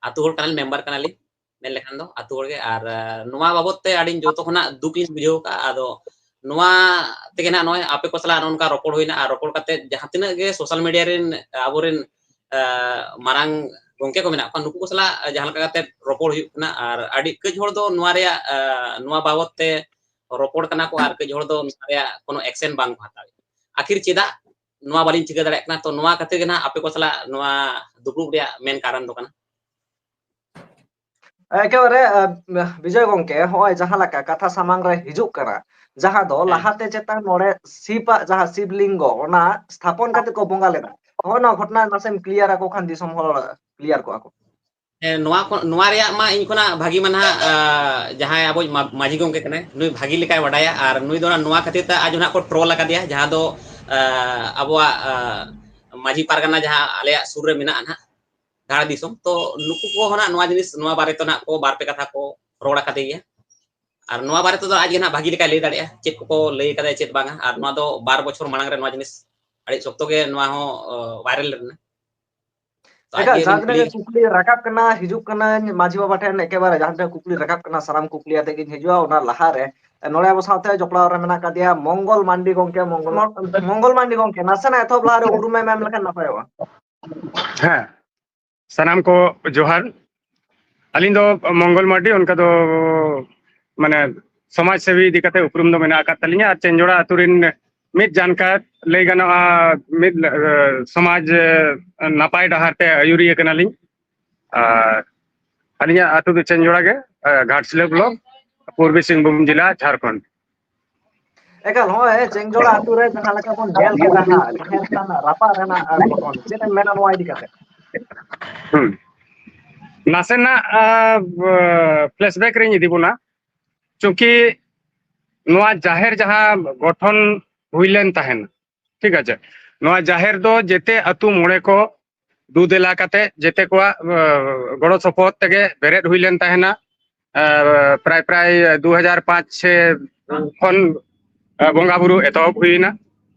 ᱟᱹᱛᱩ ᱦᱚᱲ ᱠᱟᱱᱟᱞᱤᱧ, ᱢᱮᱢᱵᱟᱨ ᱠᱟᱱᱟᱞᱤᱧ ᱢᱮᱱ ᱞᱮᱠᱷᱟᱱ ᱫᱚ ᱟᱹᱛᱩ ᱦᱚᱲ ᱜᱮ᱾ ᱟᱨ ᱟᱸ, ᱱᱚᱣᱟ ᱵᱟᱵᱚᱛ ᱛᱮ ᱟᱹᱞᱤᱧ ᱡᱚᱛᱚ ᱠᱷᱚᱱᱟᱜ ᱫᱩᱠ ᱞᱤᱧ ᱵᱩᱡᱷᱟᱹᱣ ᱠᱟᱜᱼᱟ᱾ ᱟᱫᱚ ᱱᱚᱣᱟ ᱛᱮᱜᱮ ᱱᱟᱜ ᱱᱚᱜᱼᱚᱭ ᱟᱯᱮ ᱠᱚ ᱥᱟᱞᱟᱜ ᱱᱚᱜᱼᱚ ᱱᱚᱝᱠᱟ ᱨᱚᱯᱚᱲ ᱦᱩᱭᱱᱟ᱾ ᱟᱨ ᱨᱚᱯᱚᱲ ᱠᱟᱛᱮ ᱡᱟᱦᱟᱸ ᱛᱤᱱᱟᱹᱜ ᱜᱮ ᱥᱳᱥᱟᱞ ᱢᱤᱰᱤᱭᱟ ᱨᱮᱱ ᱟᱵᱚᱨᱮᱱ ᱟᱸ, ᱢᱟᱨᱟᱝ ᱜᱚᱢᱠᱮ ᱠᱚ ᱢᱮᱱᱟᱜ ᱠᱚᱣᱟ, ᱱᱩᱠᱩ ᱠᱚ ᱥᱟᱞᱟᱜ ᱡᱟᱦᱟᱸ ᱞᱮᱠᱟ ᱠᱟᱛᱮ ᱨᱚᱯᱚᱲ ᱦᱩᱭᱩᱜ ᱠᱟᱱᱟ᱾ ᱟᱨ ᱟᱹᱰᱤ ᱠᱟᱹᱡ ᱦᱚᱲ ᱫᱚ ᱱᱚᱣᱟ ᱨᱮᱭᱟᱜ ᱟᱸ, ᱱᱚᱣᱟ ᱵᱟᱵᱚᱛ ᱛᱮ ᱨᱚᱯᱚᱲ ᱠᱟᱱᱟ ᱠᱚ ᱟᱨ ᱠᱟᱹᱡ ᱦᱚᱲ ᱫᱚ ᱱᱚᱣᱟ ᱨᱮᱭᱟᱜ ᱠᱳᱱᱳ ᱮᱠᱥᱮᱱ ᱵᱟᱝ ᱠᱚ ᱦᱟᱛᱟᱣᱮᱫ᱾ ᱟᱹᱠᱷᱤᱨ ᱪᱮᱫᱟᱜ ᱱᱚᱣᱟ ᱵᱟᱹᱞᱤᱧ ᱪᱤᱠᱟᱹ ᱫᱟᱲᱮᱭᱟᱜ ᱠᱟᱱᱟ? ᱛᱚ ᱱᱚᱣᱟ ᱠᱷᱟᱹᱛᱤᱨ ᱜᱮ ᱱᱟᱦᱟᱜ ᱟᱯᱮ ᱠᱚ ᱥᱟᱞᱟᱜ ᱱᱚᱣᱟ ᱫᱩᱯᱲᱩᱵ ᱨᱮᱭᱟᱜ ᱢᱮᱱ ᱠᱟᱨᱚᱱ ᱫᱚ ᱠᱟᱱᱟ᱾ ᱮᱠᱮᱵᱟᱨᱮ ᱟᱸ, ᱵᱤᱡᱚᱭ ᱜᱚᱢᱠᱮ, ᱦᱚᱸᱜᱼᱚᱭ ᱡᱟᱦᱟᱸ ᱞᱮᱠᱟ ᱠᱟᱛᱷᱟ ᱥᱟᱢᱟᱝ ᱨᱮ ᱦᱤᱡᱩᱜ ᱠᱟᱱᱟ, ᱡᱟᱦᱟᱸ ᱫᱚ ᱦᱮᱸ᱾ ᱞᱟᱦᱟᱛᱮ ᱪᱮᱛᱟᱱ ᱱᱚᱰᱮ ᱥᱤᱯᱟᱜ ᱡᱟᱦᱟᱸ ᱥᱤᱵ ᱞᱤᱝᱜᱚ, ᱚᱱᱟ ᱥᱛᱷᱟᱯᱚᱱ ᱠᱟᱛᱮ ᱠᱚ ᱵᱚᱸᱜᱟ ᱞᱮᱫᱟ᱾ ᱦᱚᱸᱜᱼᱚᱭ ᱱᱚᱣᱟ ᱜᱷᱚᱴᱚᱱᱟ ᱱᱟᱥᱮᱢ ᱠᱞᱤᱭᱟᱨ ᱟᱠᱚ ᱠᱷᱟᱱ ᱫᱤᱥᱚᱢ ᱦᱚᱲ ᱠᱞᱤᱭᱟᱨ ᱠᱚᱜᱼᱟ ᱠᱚ᱾ ᱦᱮᱸ, ᱱᱚᱣᱟ ᱠᱚ, ᱱᱚᱣᱟ ᱨᱮᱭᱟᱜ ᱢᱟ ᱤᱧ ᱠᱷᱚᱱᱟᱜ ᱵᱷᱟᱹᱜᱤ ᱢᱟ ᱱᱟᱦᱟᱜ, ᱟᱸ, ᱡᱟᱦᱟᱸᱭ ᱟᱵᱚᱭᱤᱡ ᱢᱟ-, ᱢᱟᱹᱡᱷᱤ ᱜᱚᱢᱠᱮ ᱠᱟᱱᱟᱭ, ᱱᱩᱭ ᱵᱷᱟᱹᱜᱤ ᱞᱮᱠᱟᱭ ᱵᱟᱰᱟᱭᱟ᱾ ᱟᱨ ᱱᱩᱭ ᱫᱚ ᱱᱟᱦᱟᱜ ᱱᱚᱣᱟ ᱠᱷᱟᱹᱛᱤᱨ ᱛᱮ ᱟᱡ ᱦᱚᱸ ᱱᱟᱦᱟᱜ ᱠᱚ ᱴᱨᱳᱞ ᱟᱠᱟᱫᱮᱭᱟ, ᱡᱟᱦᱟᱸ ᱫᱚ, ᱟᱸ, ᱟᱵᱚᱣᱟᱜ, ᱟᱸ, ᱢᱟᱹᱡᱷᱤ ᱯᱟᱨᱜᱟᱱᱟ ᱡᱟᱦᱟᱸ ᱟᱞᱮᱭᱟᱜ ᱥᱩᱨ ᱨᱮ ᱢᱮᱱᱟᱜᱼᱟ ᱱᱟᱦᱟᱜ, ᱫᱷᱟᱲ ᱫᱤᱥᱚᱢ᱾ ᱛᱚ ᱱᱩᱠᱩ ᱠᱚ ᱦᱚᱸ ᱱᱟᱦᱟᱜ ᱱᱚᱣᱟ ᱡᱤᱱᱤᱥ, ᱱᱚᱣᱟ ᱵᱟᱨᱮ ᱛᱮ ᱱᱟᱦᱟᱜ ᱠᱚ ᱵᱟᱨ ᱯᱮ ᱠᱟᱛᱷᱟ ᱠᱚ ᱨᱚᱲ ᱟᱠᱟᱫᱮ ᱜᱮᱭᱟ᱾ ᱟᱨ ᱱᱚᱣᱟ ᱵᱟᱨᱮ ᱛᱮᱫᱚ ᱟᱡ ᱜᱮ ᱱᱟᱦᱟᱜ ᱵᱷᱟᱹᱜᱤ ᱞᱮᱠᱟᱭ ᱞᱟᱹᱭ ᱫᱟᱲᱮᱭᱟᱜᱼᱟ, ᱪᱮᱫ ᱠᱚᱠᱚ ᱞᱟᱹᱭ ᱠᱟᱫᱟ, ᱪᱮᱫ ᱵᱟᱝᱟ᱾ ᱟᱨ ᱱᱚᱣᱟ ᱫᱚ ᱵᱟᱨ ᱵᱚᱪᱷᱚᱨ ᱢᱟᱲᱟᱝ ᱨᱮ ᱱᱚᱣᱟ ᱡᱤᱱᱤᱥ ᱟᱹᱰᱤ ᱥᱚᱠᱛᱚ ᱜᱮ ᱱᱚᱣᱟ ᱦᱚᱸ, ᱟᱸ, ᱵᱷᱟᱭᱨᱟᱞ ᱞᱮᱱᱟ᱾ ᱛᱚ ᱟᱡ ᱮᱠᱟᱞ, ᱜᱮ ᱡᱟᱦᱟᱸ ᱵᱤᱱ ᱛᱤᱱᱟᱹᱜ ᱠᱩᱞᱤ ᱜᱮ ᱠᱩᱠᱞᱤ ᱨᱟᱠᱟᱵ ᱠᱟᱱᱟ, ᱦᱤᱡᱩᱜ ᱠᱟᱹᱱᱟᱹᱧ ᱢᱟᱹᱡᱷᱤ ᱵᱟᱵᱟ ᱴᱷᱮᱱ, ᱮᱠᱮᱵᱟᱨᱮ ᱡᱟᱦᱟᱸ ᱛᱤᱱᱟᱹᱜ ᱠᱩᱠᱞᱤ ᱨᱟᱠᱟᱵ ᱠᱟᱱᱟ, ᱥᱟᱱᱟᱢ ᱠᱩᱠᱞᱤ ᱟᱛᱮ ᱜᱤᱧ ᱦᱤᱡᱩᱜᱼᱟ᱾ ᱚᱱᱟ ᱞᱟᱦᱟᱨᱮ ᱱᱚᱰᱮ ᱟᱵᱚ ᱥᱟᱶᱛᱮ ᱡᱚᱯᱲᱟᱣ ᱨᱮ ᱢᱮᱱᱟᱜ ᱟᱠᱟᱫᱮᱭᱟ ᱢᱚᱝᱜᱚᱞ ᱢᱟᱱᱰᱤ ᱜᱚᱢᱠᱮ᱾ ᱢᱚᱝᱜᱚᱞ, ᱢᱚᱝᱜᱚᱞ ᱢᱟᱱᱰᱤ ᱜᱚᱢᱠᱮ, ᱱᱟᱥᱮᱱᱟᱜ ᱮᱛᱚᱦᱚᱵ ᱞᱟᱦᱟᱨᱮ ᱩᱯᱨᱩᱢ ᱮᱢ ᱮᱢ ᱞᱮᱠᱷᱟᱱ ᱱᱟᱯᱟᱭᱚᱜᱼᱟ᱾ ᱦᱮᱸ, ᱥᱟᱱᱟᱢ ᱠᱚ ᱡᱚᱦᱟᱨ᱾ ᱟᱹᱞᱤᱧ ᱫᱚ ᱢᱚᱝᱜᱚᱞ ᱢᱟᱨᱰᱤ, ᱚᱱᱠᱟ ᱫᱚ ᱢᱟᱱᱮ ᱥᱚᱢᱟᱡᱽ ᱥᱮᱵᱤ ᱤᱫᱤ ᱠᱟᱛᱮ ᱩᱯᱨᱩᱢ ᱫᱚ ᱢᱮᱱᱟᱜ ᱟᱠᱟᱫ ᱛᱟᱹᱞᱤᱧᱟ᱾ ᱟᱨ ᱪᱮᱱᱡᱚᱲᱟ ᱟᱹᱛᱩ ᱨᱮᱱ ᱢᱤᱫ ᱡᱟᱱᱠᱟᱨ, ᱞᱟᱹᱭ ᱜᱟᱱᱚᱜᱼᱟ, ᱢᱤᱫ, ᱮ, ᱥᱚᱢᱟᱡᱽ, ᱮ, ᱱᱟᱯᱟᱭ ᱰᱟᱦᱟᱨ ᱛᱮ ᱟᱹᱭᱩᱨᱤᱭᱟᱹ ᱠᱟᱱᱟᱞᱤᱧ᱾ ᱟᱨ ᱟᱹᱞᱤᱧᱟᱜ ᱟᱹᱛᱩ ᱫᱚ ᱪᱮᱱᱡᱚᱲᱟ ᱜᱮ, ᱮ, ᱜᱷᱟᱴᱥᱤᱞᱟᱹ ᱵᱞᱚᱠ, ᱯᱩᱨᱵᱤ ᱥᱤᱝᱵᱷᱩᱢ ᱡᱮᱞᱟ, ᱡᱷᱟᱲᱠᱷᱚᱸᱰ᱾ ᱮᱠᱟᱞ, ᱱᱚᱜᱼᱚᱭ ᱪᱮᱝᱡᱚᱲᱟ ᱟᱹᱛᱩ ᱨᱮ ᱡᱟᱦᱟᱸ ᱞᱮᱠᱟ ᱵᱚᱱ ᱧᱮᱞ ᱠᱮᱫᱟ ᱦᱟᱸᱜ, ᱡᱟᱦᱮᱨ ᱛᱷᱟᱱ ᱨᱟᱯᱟᱜ ᱨᱮᱱᱟᱜ, ᱟᱨ, ᱜᱷᱚᱴᱚᱱ, ᱪᱮᱫ ᱮᱢ ᱢᱮᱱᱟ ᱱᱚᱣᱟ ᱤᱫᱤ ᱠᱟᱛᱮ? ᱦᱩᱸ᱾ ᱱᱟᱥᱮᱱᱟᱜ, ᱟ, ᱯᱷᱞᱮᱥᱵᱮᱠ ᱨᱤᱧ ᱤᱫᱤ ᱵᱚᱱᱟ᱾ ᱪᱩᱸᱠᱤ ᱱᱚᱣᱟ ᱡᱟᱦᱮᱨ ᱡᱟᱦᱟᱸ ᱜᱚᱴᱷᱚᱱ ᱦᱩᱭ ᱞᱮᱱ ᱛᱟᱦᱮᱱᱟ, ᱴᱷᱤᱠ ᱟᱪᱷᱮ, ᱱᱚᱣᱟ ᱡᱟᱦᱮᱨ ᱫᱚ ᱡᱮᱛᱮ ᱟᱹᱛᱩ ᱢᱚᱬᱮ ᱠᱚ ᱫᱩ ᱫᱮᱞᱟ ᱠᱟᱛᱮ ᱡᱮᱛᱮ ᱠᱚᱣᱟᱜ ᱜᱚᱲᱚ ᱥᱚᱯᱚᱦᱚᱫ ᱛᱮᱜᱮ ᱵᱮᱨᱮᱫ ᱦᱩᱭ ᱞᱮᱱ ᱛᱟᱦᱮᱱᱟ᱾ ᱯᱨᱟᱭ ᱯᱨᱟᱭ ᱫᱩ ᱦᱟᱡᱟᱨ ᱯᱟᱸᱪ ᱪᱷᱮ ᱠᱷᱚᱱ ᱵᱚᱸᱜᱟ ᱵᱩᱨᱩ ᱮᱛᱚᱦᱚᱵ ᱦᱩᱭᱱᱟ᱾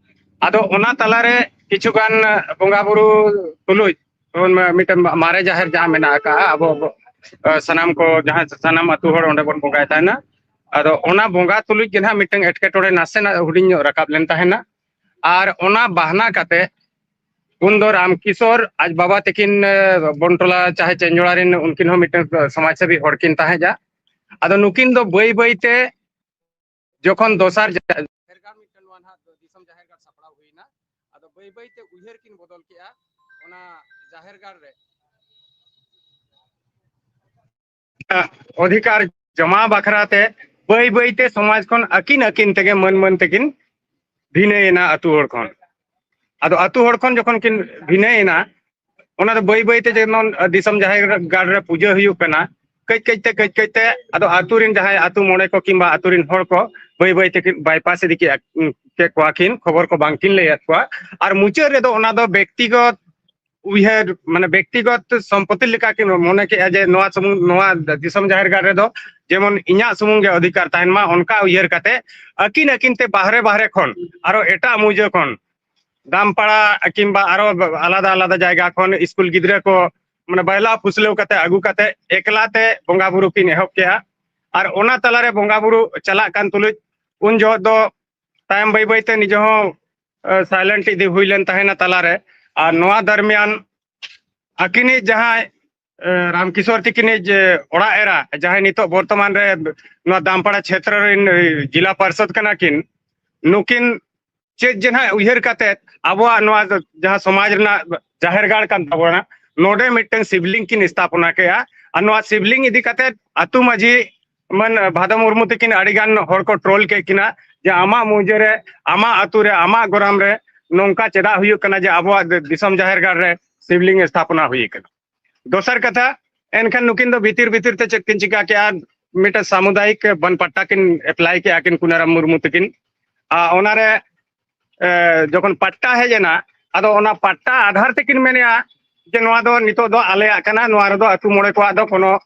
ᱟᱫᱚ ᱚᱱᱟ ᱛᱟᱞᱟᱨᱮ ᱠᱤᱪᱷᱩ ᱜᱟᱱ ᱵᱚᱸᱜᱟ ᱵᱩᱨᱩ ᱛᱩᱞᱩᱡ ᱢᱤᱫᱴᱮᱱ ᱢᱟᱨᱮ ᱡᱟᱦᱮᱨ ᱡᱟᱦᱟᱸ ᱢᱮᱱᱟᱜ ᱟᱠᱟᱫᱼᱟ, ᱟᱵᱚ ᱥᱟᱱᱟᱢ ᱠᱚ ᱡᱟᱦᱟᱸ ᱥᱟᱱᱟᱢ ᱟᱹᱛᱩ ᱦᱚᱲ ᱚᱸᱰᱮ ᱵᱚᱱ ᱵᱚᱸᱜᱟᱭ ᱛᱟᱦᱮᱱᱟ᱾ ᱟᱫᱚ ᱚᱱᱟ ᱵᱚᱸᱜᱟ ᱛᱩᱞᱩᱡ ᱜᱮ ᱱᱟᱦᱟᱜ ᱢᱤᱫᱴᱟᱝ ᱮᱴᱠᱮᱴᱚᱬᱮ ᱱᱟᱥᱮᱱᱟᱜ ᱦᱩᱰᱤᱧ ᱧᱚᱜ ᱨᱟᱠᱟᱵ ᱞᱮᱱ ᱛᱟᱦᱮᱱᱟ᱾ ᱟᱨ ᱚᱱᱟ ᱵᱟᱦᱱᱟ ᱠᱟᱛᱮ ᱩᱱ ᱫᱚ ᱨᱟᱢᱠᱤᱥᱳᱨ ᱟᱡ ᱵᱟᱵᱟ ᱛᱟᱹᱠᱤᱱ ᱵᱚᱱᱴᱚᱞᱟ ᱪᱟᱦᱮ ᱪᱮᱧᱡᱚᱲᱟ ᱨᱮᱱ ᱩᱱᱠᱤᱱ ᱦᱚᱸ ᱢᱤᱫᱴᱟᱝ ᱥᱚᱢᱟᱡᱽ ᱥᱮᱵᱤ ᱦᱚᱲ ᱠᱤᱱ ᱛᱟᱦᱮᱸᱫᱼᱟ᱾ ᱟᱫᱚ ᱱᱩᱠᱤᱱ ᱫᱚ ᱵᱟᱹᱭ ᱵᱟᱹᱭ ᱛᱮ ᱡᱚᱠᱷᱚᱱ ᱫᱚᱥᱟᱨ ᱡᱟᱦᱮᱨ ᱜᱟᱲ ᱢᱤᱫᱴᱟᱝ ᱱᱚᱣᱟ ᱱᱟᱦᱟᱜ ᱫᱤᱥᱚᱢ ᱡᱟᱦᱮᱨ ᱜᱟᱲ ᱥᱟᱯᱲᱟᱣ ᱦᱩᱭᱱᱟ, ᱟᱫᱚ ᱵᱟᱹᱭ ᱵᱟᱹᱭ ᱛᱮ ᱩᱭᱦᱟᱹᱨ ᱠᱤᱱ ᱵᱚᱫᱚᱞ ᱠᱮᱜᱼᱟ ᱚᱱᱟ ᱡᱟᱦᱮᱨ ᱜᱟᱲ ᱨᱮ᱾ ᱚᱫᱷᱤᱠᱟᱨ ᱡᱚᱢᱟ ᱵᱟᱠᱷᱨᱟ ᱛᱮ ᱵᱟᱹᱭ ᱵᱟᱹᱭ ᱛᱮ ᱥᱚᱢᱟᱡᱽ ᱠᱷᱚᱱ ᱟᱹᱠᱤᱱ ᱟᱹᱠᱤᱱ ᱛᱮᱜᱮ ᱢᱟᱹᱱ ᱢᱟᱹᱱ ᱛᱮᱠᱤᱱ ᱵᱷᱤᱱᱟᱹᱭᱮᱱᱟ ᱟᱹᱛᱩ ᱦᱚᱲ ᱠᱷᱚᱱ᱾ ᱟᱫᱚ ᱟᱹᱛᱩ ᱦᱚᱲ ᱠᱷᱚᱱ ᱡᱚᱠᱷᱚᱱ ᱠᱤᱱ ᱵᱷᱤᱱᱟᱹᱭᱮᱱᱟ, ᱚᱱᱟ ᱫᱚ ᱵᱟᱹᱭ ᱵᱟᱹᱭ ᱛᱮ ᱡᱮᱢᱚᱱ ᱫᱤᱥᱚᱢ ᱡᱟᱦᱮᱨ ᱜᱟᱲ ᱨᱮ ᱯᱩᱡᱟᱹ ᱦᱩᱭᱩᱜ ᱠᱟᱱᱟ, ᱠᱟᱹᱡ ᱠᱟᱹᱡ ᱛᱮ ᱠᱟᱹᱡ ᱠᱟᱹᱡ ᱛᱮ ᱟᱫᱚ ᱟᱹᱛᱩ ᱨᱮᱱ ᱡᱟᱦᱟᱸᱭ ᱟᱹᱛᱩ ᱢᱚᱬᱮ ᱠᱚ ᱠᱤᱝᱵᱟ ᱟᱹᱛᱩ ᱨᱮᱱ ᱦᱚᱲ ᱠᱚ ᱵᱟᱹᱭ ᱵᱟᱹᱭ ᱛᱮᱠᱤᱱ ᱵᱟᱭᱯᱟᱥ ᱤᱫᱤ ᱠᱮᱫ ᱠᱮᱫ ᱠᱚᱣᱟ ᱠᱤᱱ, ᱠᱷᱚᱵᱚᱨ ᱠᱚ ᱵᱟᱝ ᱠᱤᱱ ᱞᱟᱹᱭᱟᱫ ᱠᱚᱣᱟ᱾ ᱟᱨ ᱢᱩᱪᱟᱹᱫ ᱨᱮᱫᱚ ᱚᱱᱟ ᱫᱚ ᱵᱮᱠᱛᱤᱜᱚᱛ ᱩᱭᱦᱟᱹᱨ, ᱢᱟᱱᱮ ᱵᱮᱠᱛᱤᱜᱚᱛ ᱥᱚᱢᱯᱚᱛᱤ ᱞᱮᱠᱟ ᱠᱤᱱ ᱢᱚᱱᱮ ᱠᱮᱫᱼᱟ ᱡᱮ ᱱᱚᱣᱟ ᱥᱩᱢᱩᱝ, ᱱᱚᱣᱟ ᱫᱤᱥᱚᱢ ᱡᱟᱦᱮᱨ ᱜᱟᱲ ᱨᱮᱫᱚ ᱡᱮᱢᱚᱱ ᱤᱧᱟᱹᱜ ᱥᱩᱢᱩᱝ ᱜᱮ ᱚᱫᱷᱤᱠᱟᱨ ᱛᱟᱦᱮᱱ ᱢᱟ, ᱚᱱᱠᱟ ᱩᱭᱦᱟᱹᱨ ᱠᱟᱛᱮ ᱟᱹᱠᱤᱱ ᱟᱹᱠᱤᱱ ᱛᱮ ᱵᱟᱦᱨᱮ ᱵᱟᱦᱨᱮ ᱠᱷᱚᱱ ᱟᱨᱚ ᱮᱴᱟᱜ ᱢᱩᱡᱟᱹ ᱠᱷᱚᱱ ᱫᱟᱢᱯᱟᱲᱟ ᱠᱤᱝᱵᱟ ᱟᱨᱚ ᱟᱞᱟᱫᱟ ᱟᱞᱟᱫᱟ ᱡᱟᱭᱜᱟ ᱠᱷᱚᱱ ᱥᱠᱩᱞ ᱜᱤᱫᱽᱨᱟᱹ ᱠᱚ ᱢᱟᱱᱮ ᱵᱟᱭᱞᱟ ᱯᱷᱩᱥᱞᱟᱹᱣ ᱠᱟᱛᱮ ᱟᱹᱜᱩ ᱠᱟᱛᱮ ᱮᱠᱞᱟ ᱛᱮ ᱵᱚᱸᱜᱟ ᱵᱩᱨᱩ ᱠᱤᱱ ᱮᱦᱚᱵ ᱠᱮᱜᱼᱟ᱾ ᱟᱨ ᱚᱱᱟ ᱛᱟᱞᱟᱨᱮ ᱵᱚᱸᱜᱟ ᱵᱩᱨᱩ ᱪᱟᱞᱟᱜ ᱠᱟᱱ ᱛᱩᱞᱩᱡ ᱩᱱ ᱡᱚᱦᱚᱜ ᱫᱚ ᱛᱟᱭᱚᱢ ᱵᱟᱹᱭ ᱵᱟᱹᱭ ᱛᱮ ᱱᱤᱡᱮ ᱦᱚᱸ ᱥᱟᱭᱞᱮᱱᱴ ᱤᱫᱤ ᱦᱩᱭ ᱞᱮᱱ ᱛᱟᱦᱮᱱᱟ ᱛᱟᱞᱟᱨᱮ᱾ ᱟᱨ ᱱᱚᱣᱟ ᱫᱟᱨᱢᱤᱭᱟᱱ ᱟᱹᱠᱤᱱᱤᱡ ᱡᱟᱦᱟᱸᱭ ᱨᱟᱢᱠᱤᱥᱳᱨ ᱛᱤᱠᱤᱱᱤᱡ ᱚᱲᱟᱜ ᱮᱨᱟ, ᱡᱟᱦᱟᱸᱭ ᱱᱤᱛᱚᱜ ᱵᱚᱨᱛᱚᱢᱟᱱ ᱨᱮ ᱱᱚᱣᱟ ᱫᱟᱢᱯᱟᱲᱟ ᱪᱷᱮᱛᱨᱚ ᱨᱮᱱ ᱡᱮᱞᱟ ᱯᱟᱨᱥᱚᱫ ᱠᱟᱱᱟ ᱠᱤᱱ, ᱱᱩᱠᱤᱱ ᱪᱮᱫ ᱡᱮ ᱱᱟᱦᱟᱜ ᱩᱭᱦᱟᱹᱨ ᱠᱟᱛᱮ ᱟᱵᱚᱣᱟᱜ ᱱᱚᱣᱟ ᱡᱟᱦᱟᱸ ᱥᱚᱢᱟᱡᱽ ᱨᱮᱱᱟᱜ ᱡᱟᱦᱮᱨ ᱜᱟᱲ ᱠᱟᱱ ᱛᱟᱵᱚᱱᱟ, ᱱᱚᱰᱮ ᱢᱤᱫᱴᱟᱝ ᱥᱤᱵᱞᱤᱝ ᱠᱤᱱ ᱥᱛᱷᱟᱯᱚᱱᱟ ᱠᱮᱜᱼᱟ᱾ ᱟᱨ ᱱᱚᱣᱟ ᱥᱤᱵᱞᱤᱝ ᱤᱫᱤ ᱠᱟᱛᱮ ᱟᱹᱛᱩ ᱢᱟᱹᱡᱷᱤ ᱢᱟᱱ ᱵᱷᱟᱫᱚ ᱢᱩᱨᱢᱩ ᱛᱤᱠᱤᱱ ᱟᱹᱰᱤ ᱜᱟᱱ ᱦᱚᱲ ᱠᱚ ᱴᱨᱳᱞ ᱠᱮᱫ ᱠᱤᱱᱟ ᱡᱮ ᱟᱢᱟᱜ ᱢᱩᱡᱟᱹ ᱨᱮ, ᱟᱢᱟᱜ ᱟᱹᱛᱩ ᱨᱮ, ᱟᱢᱟᱜ ᱜᱚᱨᱟᱢ ᱨᱮ ᱱᱚᱝᱠᱟ ᱪᱮᱫᱟᱜ ᱦᱩᱭᱩᱜ ᱠᱟᱱᱟ ᱡᱮ ᱟᱵᱚᱣᱟᱜ ᱫᱤᱥᱚᱢ ᱡᱟᱦᱮᱨ ᱜᱟᱲ ᱨᱮ ᱥᱤᱵᱞᱤᱝ ᱥᱛᱷᱟᱯᱚᱱᱟ ᱦᱩᱭ ᱠᱟᱱᱟ᱾ ᱫᱚᱥᱟᱨ ᱠᱟᱛᱷᱟ, ᱮᱱᱠᱷᱟᱱ ᱱᱩᱠᱤᱱ ᱫᱚ ᱵᱷᱤᱛᱤᱨ ᱵᱷᱤᱛᱤᱨ ᱛᱮ ᱪᱮᱫ ᱠᱤᱱ ᱪᱤᱠᱟ ᱠᱮᱜᱼᱟ, ᱢᱤᱫᱴᱮᱱ ᱥᱟᱢᱩᱫᱟᱭᱤᱠ ᱵᱚᱱ ᱯᱟᱴᱴᱟ ᱠᱤᱱ ᱮᱯᱞᱟᱭ ᱠᱮᱜᱼᱟ ᱠᱤᱱ ᱠᱩᱱᱟᱨᱟᱢ ᱢᱩᱨᱢᱩ ᱛᱟᱹᱠᱤᱱ᱾ ᱟᱨ ᱚᱱᱟᱨᱮ ᱮ, ᱡᱚᱠᱷᱚᱱ ᱯᱟᱴᱴᱟ ᱦᱮᱡ ᱮᱱᱟ, ᱟᱫᱚ ᱚᱱᱟ ᱯᱟᱴᱴᱟ ᱟᱫᱷᱟᱨ ᱛᱮᱠᱤᱱ ᱢᱮᱱᱮᱜᱼᱟ ᱡᱮ ᱱᱚᱣᱟ ᱫᱚ ᱱᱤᱛᱚᱜ ᱫᱚ ᱟᱞᱮᱭᱟᱜ ᱠᱟᱱᱟ, ᱱᱚᱣᱟ ᱨᱮᱫᱚ ᱟᱹᱛᱩ ᱢᱚᱬᱮ ᱠᱚᱣᱟᱜ ᱫᱚ ᱠᱳᱱᱳ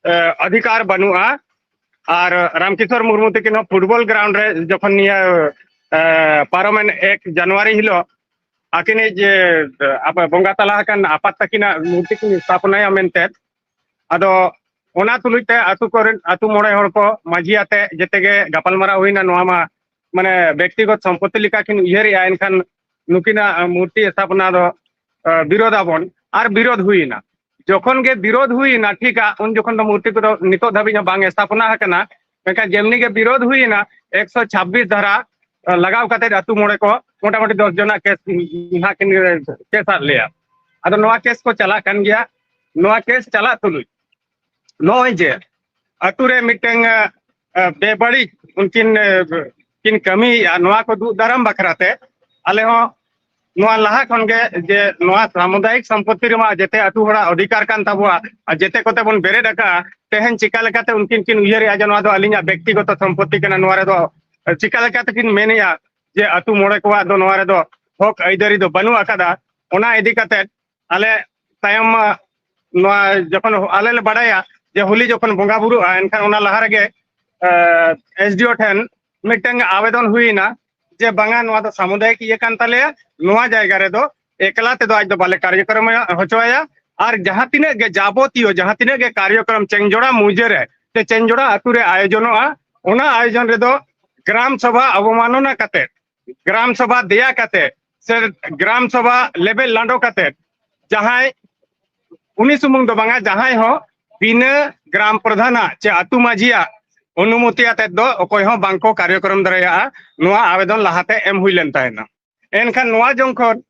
ᱮ, ᱚᱫᱷᱤᱠᱟᱨ ᱵᱟᱹᱱᱩᱜᱼᱟ᱾ ᱟᱨ ᱨᱟᱢᱠᱤᱥᱳᱨ ᱢᱩᱨᱢᱩ ᱛᱟᱹᱠᱤᱱ ᱦᱚᱸ ᱯᱷᱩᱴᱵᱚᱞ ᱜᱨᱟᱣᱩᱱᱰ ᱨᱮ ᱡᱚᱠᱷᱚᱱ ᱱᱤᱭᱟᱹ ᱮ, ᱯᱟᱨᱚᱢᱮᱱ ᱮᱠ ᱡᱟᱱᱩᱣᱟᱨᱤ ᱦᱤᱞᱳᱜ ᱟᱹᱠᱤᱱᱤᱡ ᱡᱮ ᱟᱯᱮ ᱵᱚᱸᱜᱟ ᱛᱟᱞᱟ ᱟᱠᱟᱱ ᱟᱯᱟᱛ ᱛᱟᱹᱠᱤᱱᱟᱜ ᱢᱩᱨᱛᱤ ᱠᱤᱱ ᱥᱛᱷᱟᱯᱚᱱᱟᱭᱟ ᱢᱮᱱᱛᱮ, ᱟᱫᱚ ᱚᱱᱟ ᱛᱩᱞᱩᱡ ᱛᱮ ᱟᱹᱛᱩ ᱠᱚᱨᱮᱱ ᱟᱹᱛᱩ ᱢᱚᱬᱮ ᱦᱚᱲ ᱠᱚ ᱢᱟᱹᱡᱷᱤ ᱟᱛᱮ ᱡᱮᱛᱮ ᱜᱮ ᱜᱟᱯᱟᱞᱢᱟᱨᱟᱣ ᱦᱩᱭᱱᱟ᱾ ᱱᱚᱣᱟ ᱢᱟ ᱢᱟᱱᱮ ᱵᱮᱠᱛᱤᱜᱚᱛ ᱥᱚᱢᱯᱚᱛᱛᱤ ᱞᱮᱠᱟ ᱠᱤᱱ ᱩᱭᱦᱟᱹᱨᱮᱜᱼᱟ, ᱮᱱᱠᱷᱟᱱ ᱱᱩᱠᱤᱱᱟᱜ ᱢᱩᱨᱛᱤ ᱥᱛᱷᱟᱯᱚᱱᱟ ᱫᱚ ᱮ, ᱵᱤᱨᱳᱫᱷᱟᱵᱚᱱ ᱟᱨ ᱵᱤᱨᱳᱫᱷ ᱦᱩᱭᱱᱟ᱾ ᱡᱚᱠᱷᱚᱱ ᱜᱮ ᱵᱤᱨᱳᱫᱷ ᱦᱩᱭᱱᱟ, ᱴᱷᱤᱠᱟ, ᱩᱱ ᱡᱚᱠᱷᱚᱱ ᱫᱚ ᱢᱩᱨᱛᱤ ᱠᱚᱫᱚ ᱱᱤᱛᱚᱜ ᱫᱷᱟᱹᱵᱤᱡ ᱦᱚᱸ ᱵᱟᱝ ᱥᱛᱷᱟᱯᱚᱱᱟ ᱟᱠᱟᱱᱟ᱾ ᱢᱮᱱᱠᱷᱟᱱ ᱡᱮᱢᱱᱤ ᱜᱮ ᱵᱤᱨᱳᱫᱷ ᱦᱩᱭᱱᱟ, ᱮᱠᱥᱚ ᱪᱷᱟᱵᱵᱤᱥ ᱫᱷᱟᱨᱟ ᱮ, ᱞᱟᱜᱟᱣ ᱠᱟᱛᱮ ᱟᱹᱛᱩ ᱢᱚᱬᱮ ᱠᱚ ᱢᱚᱴᱟᱢᱩᱴᱤ ᱫᱚᱥ ᱡᱚᱱᱟᱜ ᱠᱮᱥ ᱱᱟᱦᱟᱜ ᱠᱤᱱ ᱠᱮᱥ ᱟᱫ ᱞᱮᱭᱟ᱾ ᱟᱫᱚ ᱱᱚᱣᱟ ᱠᱮᱥ ᱠᱚ ᱪᱟᱞᱟᱜ ᱠᱟᱱ ᱜᱮᱭᱟ᱾ ᱱᱚᱣᱟ ᱠᱮᱥ ᱪᱟᱞᱟᱜ ᱛᱩᱞᱩᱡ ᱱᱚᱜᱼᱚᱭ ᱡᱮ ᱟᱹᱛᱩ ᱨᱮ ᱢᱤᱫᱴᱟᱝ ᱮ, ᱮ, ᱵᱮᱵᱟᱹᱲᱤᱡ ᱩᱱᱠᱤᱱ ᱮ, ᱠᱤᱱ ᱠᱟᱹᱢᱤᱭᱮᱫᱼᱟ, ᱱᱚᱣᱟ ᱠᱚ ᱫᱩᱜ ᱫᱟᱨᱟᱢ ᱵᱟᱠᱷᱨᱟ ᱛᱮ ᱟᱞᱮ ᱦᱚᱸ ᱱᱚᱣᱟ ᱞᱟᱦᱟ ᱠᱷᱚᱱ ᱜᱮ ᱡᱮ ᱱᱚᱣᱟ ᱥᱟᱢᱩᱫᱟᱭᱤᱠ ᱥᱚᱢᱯᱚᱛᱛᱤ ᱨᱮᱢᱟ ᱡᱮᱛᱮ ᱟᱹᱛᱩ ᱦᱚᱲᱟᱜ ᱚᱫᱷᱤᱠᱟᱨ ᱠᱟᱱ ᱛᱟᱵᱚᱣᱟ, ᱟᱨ ᱡᱮᱛᱮ ᱠᱚᱛᱮ ᱵᱚᱱ ᱵᱮᱨᱮᱫ ᱟᱠᱟᱫᱼᱟ, ᱛᱮᱦᱮᱧ ᱪᱤᱠᱟ ᱞᱮᱠᱟᱛᱮ ᱩᱱᱠᱤᱱ ᱠᱤᱱ ᱩᱭᱦᱟᱹᱨᱮᱜᱼᱟ ᱡᱮ ᱱᱚᱣᱟ ᱫᱚ ᱟᱹᱞᱤᱧᱟᱜ ᱵᱮᱠᱛᱤᱜᱚᱛᱚ ᱥᱚᱢᱯᱚᱛᱛᱤ ᱠᱟᱱᱟ, ᱱᱚᱣᱟ ᱨᱮᱫᱚ ᱪᱤᱠᱟ ᱞᱮᱠᱟᱛᱮ ᱠᱤᱱ ᱢᱮᱱᱮᱜᱼᱟ ᱡᱮ ᱟᱹᱛᱩ ᱢᱚᱬᱮ ᱠᱚᱣᱟᱜ ᱫᱚ ᱱᱚᱣᱟ ᱨᱮᱫᱚ ᱦᱚᱠ ᱟᱹᱭᱫᱟᱹᱨᱤ ᱫᱚ ᱵᱟᱹᱱᱩᱜ ᱟᱠᱟᱫᱟ᱾ ᱚᱱᱟ ᱤᱫᱤ ᱠᱟᱛᱮ ᱟᱞᱮ ᱛᱟᱭᱚᱢ ᱢᱟ ᱱᱚᱣᱟ ᱡᱚᱠᱷᱚᱱ ᱟᱞᱮ ᱞᱮ ᱵᱟᱰᱟᱭᱟ ᱡᱮ ᱦᱳᱞᱤ ᱡᱚᱠᱷᱚᱱ ᱵᱚᱸᱜᱟ ᱵᱩᱨᱩᱜᱼᱟ, ᱮᱱᱠᱷᱟᱱ ᱚᱱᱟ ᱞᱟᱦᱟ ᱨᱮᱜᱮ ᱮᱥᱰᱤᱳ ᱴᱷᱮᱱ ᱢᱤᱫᱴᱟᱝ ᱟᱵᱮᱫᱚᱱ ᱦᱩᱭᱮᱱᱟ ᱡᱮ ᱵᱟᱝᱟ, ᱱᱚᱣᱟ ᱫᱚ ᱥᱟᱢᱩᱫᱟᱭᱤᱠ ᱤᱭᱟᱹ ᱠᱟᱱ ᱛᱟᱞᱮᱭᱟ, ᱱᱚᱣᱟ ᱡᱟᱭᱜᱟ ᱨᱮᱫᱚ ᱮᱠᱞᱟ ᱛᱮᱫᱚ ᱟᱡ ᱫᱚ ᱵᱟᱞᱮ ᱠᱟᱨᱭᱚᱠᱨᱚᱢ ᱦᱚᱪᱚᱣᱟᱭᱟ᱾ ᱟᱨ ᱡᱟᱦᱟᱸ ᱛᱤᱱᱟᱹᱜ ᱜᱮ ᱡᱟᱵᱚᱛᱤᱭᱚ ᱡᱟᱦᱟᱸ ᱛᱤᱱᱟᱹᱜ ᱜᱮ ᱠᱟᱨᱭᱚᱠᱨᱚᱢ ᱪᱮᱝᱡᱚᱲᱟ ᱢᱩᱡᱟᱹ ᱨᱮ ᱥᱮ ᱪᱮᱝᱡᱚᱲᱟ ᱟᱹᱛᱩ ᱨᱮ ᱟᱭᱳᱡᱚᱱᱚᱜᱼᱟ, ᱚᱱᱟ ᱟᱭᱳᱡᱚᱱ ᱨᱮᱫᱚ ᱜᱨᱟᱢ ᱥᱚᱵᱷᱟ ᱚᱵᱚᱢᱟᱱᱚᱱᱟ ᱠᱟᱛᱮ, ᱜᱨᱟᱢ ᱥᱚᱵᱷᱟ ᱫᱮᱭᱟ ᱠᱟᱛᱮ ᱥᱮ ᱜᱨᱟᱢ ᱥᱚᱵᱷᱟ ᱞᱮᱵᱮᱫ ᱞᱟᱸᱰᱚ ᱠᱟᱛᱮ ᱡᱟᱦᱟᱸᱭ, ᱩᱱᱤ ᱥᱩᱢᱩᱝ ᱫᱚ ᱵᱟᱝᱟ, ᱡᱟᱦᱟᱸᱭ ᱦᱚᱸ ᱵᱤᱱᱟᱹ ᱜᱨᱟᱢ ᱯᱨᱚᱫᱷᱟᱱᱟᱜ ᱪᱮ ᱟᱹᱛᱩ ᱢᱟᱹᱡᱷᱤᱭᱟᱜ ᱚᱱᱩᱢᱚᱛᱤ ᱟᱛᱮᱫ ᱫᱚ ᱚᱠᱚᱭ ᱦᱚᱸ ᱵᱟᱝᱠᱚ ᱠᱟᱨᱭᱚᱠᱨᱚᱢ ᱫᱟᱲᱮᱭᱟᱜᱼᱟ᱾ ᱱᱚᱣᱟ ᱟᱵᱮᱫᱚᱱ ᱞᱟᱦᱟᱛᱮ ᱮᱢ ᱦᱩᱭ ᱞᱮᱱ ᱛᱟᱦᱮᱱᱟ᱾ ᱮᱱᱠᱷᱟᱱ ᱱᱚᱣᱟ ᱡᱚᱠᱷᱚᱱ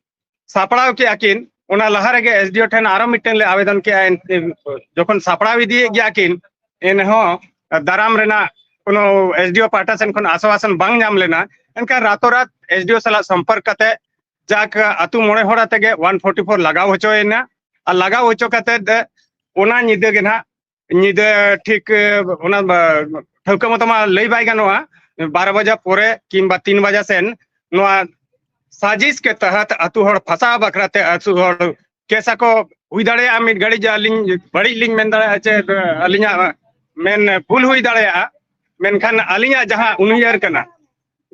ᱥᱟᱯᱲᱟᱣ ᱠᱮᱜᱼᱟ ᱠᱤᱱ, ᱚᱱᱟ ᱞᱟᱦᱟ ᱨᱮᱜᱮ ᱮᱥᱰᱤᱳ ᱴᱷᱮᱱ ᱟᱨᱚ ᱢᱤᱫᱴᱮᱱ ᱞᱮ ᱟᱵᱮᱫᱚᱱ ᱠᱮᱜᱼᱟ᱾ ᱮᱱ-, ᱡᱚᱠᱷᱚᱱ ᱥᱟᱯᱲᱟᱣ ᱤᱫᱤᱭᱮᱫ ᱜᱮᱭᱟ ᱠᱤᱱ, ᱮᱱᱦᱚᱸ ᱫᱟᱨᱟᱢ ᱨᱮᱱᱟᱜ ᱠᱳᱱᱳ ᱮᱥᱰᱤᱳ ᱯᱟᱦᱴᱟ ᱥᱮᱱ ᱠᱷᱚᱱ ᱟᱥᱣᱟᱥᱚᱱ ᱵᱟᱝ ᱧᱟᱢ ᱞᱮᱱᱟ᱾ ᱮᱱᱠᱷᱟᱱ ᱨᱟᱛᱳᱨᱟᱛ ᱮᱥᱰᱤᱳ ᱥᱟᱞᱟᱜ ᱥᱚᱢᱯᱚᱨᱠ ᱠᱟᱛᱮ ᱡᱟᱠ ᱟᱹᱛᱩ ᱢᱚᱬᱮ ᱦᱚᱲ ᱟᱛᱮ ᱜᱮ ᱚᱣᱟᱱ ᱯᱷᱳᱨᱴᱤ ᱯᱷᱳᱨ ᱞᱟᱜᱟᱣ ᱦᱚᱪᱚᱭᱮᱱᱟ᱾ ᱟᱨ ᱞᱟᱜᱟᱣ ᱦᱚᱪᱚ ᱠᱟᱛᱮ ᱚᱱᱟ ᱧᱤᱫᱟᱹ ᱜᱮ ᱱᱟᱦᱟᱜ ᱧᱤᱫᱟᱹ ᱴᱷᱤᱠ, ᱮ, ᱚᱱᱟ, ᱵᱟ, ᱴᱷᱟᱹᱣᱠᱟᱹ ᱢᱚᱛᱚ ᱢᱟ ᱞᱟᱹᱭ ᱵᱟᱭ ᱜᱟᱱᱚᱜᱼᱟ, ᱵᱟᱨᱚ ᱵᱟᱡᱟ ᱯᱚᱨᱮ ᱠᱤᱝᱵᱟ ᱛᱤᱱ ᱵᱟᱡᱟ ᱥᱮᱱ ᱱᱚᱣᱟ ᱥᱟᱡᱤᱥ ᱠᱮ ᱛᱟᱦᱟᱛ ᱟᱹᱛᱩ ᱦᱚᱲ ᱯᱷᱟᱥᱟᱣ ᱵᱟᱠᱷᱨᱟ ᱛᱮ ᱟᱹᱛᱩ ᱦᱚᱲ ᱠᱮᱥ ᱟᱠᱚ ᱦᱩᱭ ᱫᱟᱲᱮᱭᱟᱜᱼᱟ᱾ ᱢᱤᱫ ᱜᱷᱟᱹᱲᱤᱡ ᱟᱹᱞᱤᱧ ᱵᱟᱹᱲᱤᱡ ᱞᱤᱧ ᱢᱮᱱ ᱫᱟᱲᱮᱭᱟᱜᱼᱟ, ᱪᱮ ᱟᱹᱞᱤᱧᱟᱜ ᱢᱮᱱ ᱵᱷᱩᱞ ᱦᱩᱭ ᱫᱟᱲᱮᱭᱟᱜᱼᱟ, ᱢᱮᱱᱠᱷᱟᱱ ᱟᱹᱞᱤᱧᱟᱜ ᱡᱟᱦᱟᱸ ᱩᱭᱦᱟᱹᱨ ᱠᱟᱱᱟ,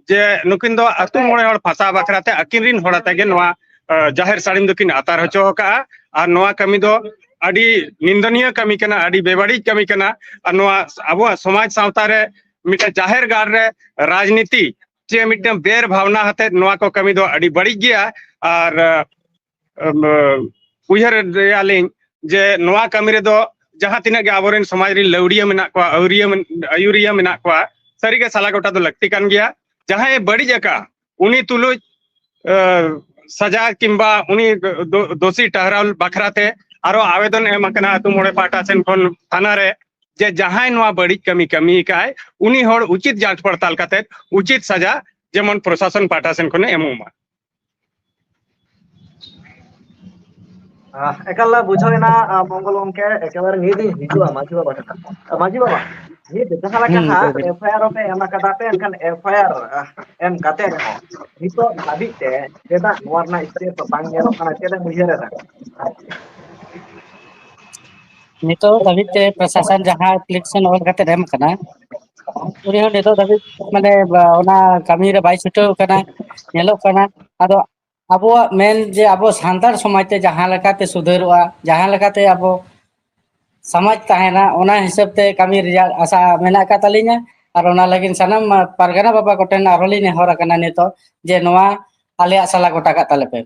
ᱡᱮ ᱱᱩᱠᱤᱱ ᱫᱚ ᱟᱹᱛᱩ ᱢᱚᱬᱮ ᱦᱚᱲ ᱯᱷᱟᱥᱟᱣ ᱵᱟᱠᱷᱨᱟ ᱛᱮ ᱟᱹᱠᱤᱱ ᱨᱤᱱ ᱦᱚᱲ ᱟᱛᱮ ᱜᱮ ᱱᱚᱣᱟ, ᱟ, ᱡᱟᱦᱮᱨ ᱥᱟᱹᱲᱤᱢ ᱫᱚᱠᱤᱱ ᱟᱛᱟᱨ ᱦᱚᱪᱚ ᱟᱠᱟᱫᱼᱟ᱾ ᱟᱨ ᱱᱚᱣᱟ ᱠᱟᱹᱢᱤ ᱫᱚ ᱟᱹᱰᱤ ᱱᱤᱱᱫᱚᱱᱤᱭᱚ ᱠᱟᱹᱢᱤ ᱠᱟᱱᱟ, ᱟᱹᱰᱤ ᱵᱮᱵᱟᱹᱲᱤᱡ ᱠᱟᱹᱢᱤ ᱠᱟᱱᱟ᱾ ᱟᱨ ᱱᱚᱣᱟ ᱟᱵᱚᱣᱟᱜ ᱥᱚᱢᱟᱡᱽ ᱥᱟᱶᱛᱟ ᱨᱮ ᱢᱤᱫᱴᱮᱱ ᱡᱟᱦᱮᱨ ᱜᱟᱲ ᱨᱮ ᱨᱟᱡᱽᱱᱤᱛᱤ ᱪᱮ ᱢᱤᱫᱴᱮᱱ ᱵᱮᱨ ᱵᱷᱟᱵᱽᱱᱟ ᱟᱛᱮᱫ ᱱᱚᱣᱟ ᱠᱚ ᱠᱟᱹᱢᱤ ᱫᱚ ᱟᱹᱰᱤ ᱵᱟᱹᱲᱤᱡ ᱜᱮᱭᱟ᱾ ᱟᱨ, ᱟ, ᱟᱢ, ᱩᱭᱦᱟᱹᱨ ᱮᱫᱟᱞᱤᱧ ᱡᱮ ᱱᱚᱣᱟ ᱠᱟᱹᱢᱤ ᱨᱮᱫᱚ ᱡᱟᱦᱟᱸ ᱛᱤᱱᱟᱹᱜ ᱜᱮ ᱟᱵᱚᱨᱮᱱ ᱥᱚᱢᱟᱡᱽ ᱨᱮᱱ ᱞᱟᱹᱣᱲᱤᱭᱟᱹ ᱢᱮᱱᱟᱜ ᱠᱚᱣᱟ, ᱟᱹᱣᱨᱤᱭᱟᱹ ᱢᱮᱱ-, ᱟᱹᱭᱩᱨᱤᱭᱟᱹ ᱢᱮᱱᱟᱜ ᱠᱚᱣᱟ, ᱥᱟᱹᱨᱤᱜᱮ ᱥᱟᱞᱟ ᱜᱚᱴᱟ ᱫᱚ ᱞᱟᱹᱠᱛᱤ ᱠᱟᱱ ᱜᱮᱭᱟ᱾ ᱡᱟᱦᱟᱸᱭ ᱵᱟᱹᱲᱤᱡ ᱟᱠᱟᱫ, ᱩᱱᱤ ᱛᱩᱞᱩᱡ, ᱟ, ᱥᱟᱡᱟ ᱠᱤᱝᱵᱟ ᱩᱱᱤ ᱫᱚ-, ᱫᱚᱥᱤ ᱴᱟᱦᱨᱟᱣ ᱵᱟᱠᱷᱨᱟ ᱛᱮ ᱟᱨᱚ ᱟᱵᱮᱫᱚᱱ ᱮᱢ ᱟᱠᱟᱱᱟ ᱟᱹᱛᱩ ᱢᱚᱬᱮ ᱯᱟᱦᱴᱟ ᱥᱮᱱ ᱠᱷᱚᱱ ᱛᱷᱟᱱᱟ ᱨᱮ, ᱡᱮ ᱡᱟᱦᱟᱸᱭ ᱱᱚᱣᱟ ᱵᱟᱹᱲᱤᱡ ᱠᱟᱹᱢᱤ ᱠᱟᱹᱢᱤ ᱟᱠᱟᱫ ᱩᱱᱤ ᱦᱚᱲ ᱩᱪᱤᱛ ᱡᱟᱸᱪ ᱯᱟᱲᱛᱟᱞ ᱠᱟᱛᱮ ᱩᱪᱤᱛ ᱥᱟᱡᱟ ᱡᱮᱢᱚᱱ ᱯᱨᱚᱥᱟᱥᱚᱱ ᱯᱟᱦᱴᱟ ᱥᱮᱱ ᱠᱷᱚᱱᱮ ᱮᱢᱚᱜ ᱢᱟ᱾ ᱟᱦ, ᱮᱠᱟᱞ ᱞᱮ ᱵᱩᱡᱷᱟᱹᱣ ᱮᱱᱟ, ᱟ, ᱢᱚᱝᱜᱚᱞ ᱜᱚᱢᱠᱮ, ᱮᱠᱮᱵᱟᱨᱮ ᱱᱤᱛ ᱤᱧ ᱦᱤᱡᱩᱜᱼᱟ ᱢᱟᱹᱡᱷᱤ ᱵᱟᱵᱟ ᱴᱷᱮᱱ᱾ ᱟ, ᱢᱟᱹᱡᱷᱤ ᱵᱟᱵᱟ, ᱱᱤᱛ ᱡᱟᱦᱟᱸ ᱞᱮᱠᱟ ᱦᱩᱸ, ᱦᱟᱸᱜ ᱞᱟᱹᱭ ᱵᱤᱱ᱾ ᱮᱯᱷ ᱟᱭ ᱟᱨ ᱯᱮ ᱮᱢ ᱟᱠᱟᱫᱟ ᱯᱮ, ᱮᱱᱠᱷᱟᱱ ᱮᱯᱷ ᱟᱭ ᱟᱨ, ᱟ, ᱮᱢ ᱠᱟᱛᱮ ᱨᱮᱦᱚᱸ ᱱᱤᱛᱚᱜ ᱫᱷᱟᱹᱵᱤᱡ ᱛᱮ ᱪᱮᱫᱟᱜ ᱱᱚᱣᱟ ᱨᱮᱱᱟᱜ step ᱵᱟᱝ ᱧᱮᱞᱚᱜ ᱠᱟᱱᱟ, ᱪᱮᱫ ᱮᱢ ᱩᱭᱦᱟᱹᱨ ᱮᱫᱟ? ᱱᱤᱛᱚᱜ ᱫᱷᱟᱹᱵᱤᱡ ᱛᱮ ᱯᱨᱚᱥᱟᱥᱚᱱ ᱡᱟᱦᱟᱸ application ᱚᱞ ᱠᱟᱛᱮ ᱮᱢ ᱠᱟᱱᱟ, ᱩᱱᱤ ᱦᱚᱸ ᱱᱤᱛᱚᱜ ᱫᱷᱟᱹᱵᱤᱡ ᱢᱟᱱᱮ ᱵᱟ-, ᱚᱱᱟ ᱠᱟᱹᱢᱤ ᱨᱮ ᱵᱟᱭ ᱪᱷᱩᱴᱟᱹᱣ ᱠᱟᱱᱟ, ᱧᱮᱞᱚᱜ ᱠᱟᱱᱟ᱾ ᱟᱫᱚ ᱟᱵᱚᱣᱟᱜ ᱢᱮᱱ ᱡᱮ ᱟᱵᱚ ᱥᱟᱱᱛᱟᱲ ᱥᱚᱢᱟᱡᱽ ᱛᱮ ᱡᱟᱦᱟᱸ ᱞᱮᱠᱟᱛᱮ ᱥᱩᱫᱷᱟᱹᱨᱚᱜᱼᱟ, ᱡᱟᱦᱟᱸ ᱞᱮᱠᱟᱛᱮ ᱟᱵᱚ ᱥᱚᱢᱟᱡᱽ ᱛᱟᱦᱮᱱᱟ, ᱚᱱᱟ ᱦᱤᱥᱟᱹᱵ ᱛᱮ ᱠᱟᱹᱢᱤ ᱨᱮᱭᱟᱜ ᱟᱥᱟ ᱢᱮᱱᱟᱜ ᱟᱠᱟᱫ ᱛᱟᱹᱞᱤᱧᱟ᱾ ᱟᱨ ᱚᱱᱟ ᱞᱟᱹᱜᱤᱫ ᱥᱟᱱᱟᱢ ᱯᱟᱨᱜᱟᱱᱟ ᱵᱟᱵᱟ ᱠᱚᱴᱷᱮᱱ ᱟᱨᱦᱚᱸ ᱞᱤᱧ ᱱᱮᱦᱚᱨ ᱟᱠᱟᱱᱟ ᱱᱤᱛᱚᱜ ᱡᱮ ᱱᱚᱣᱟ ᱟᱞᱮᱭᱟᱜ ᱥᱟᱞᱟ ᱜᱚᱴᱟ ᱠᱟᱜ ᱛᱟᱞᱮ ᱯᱮ᱾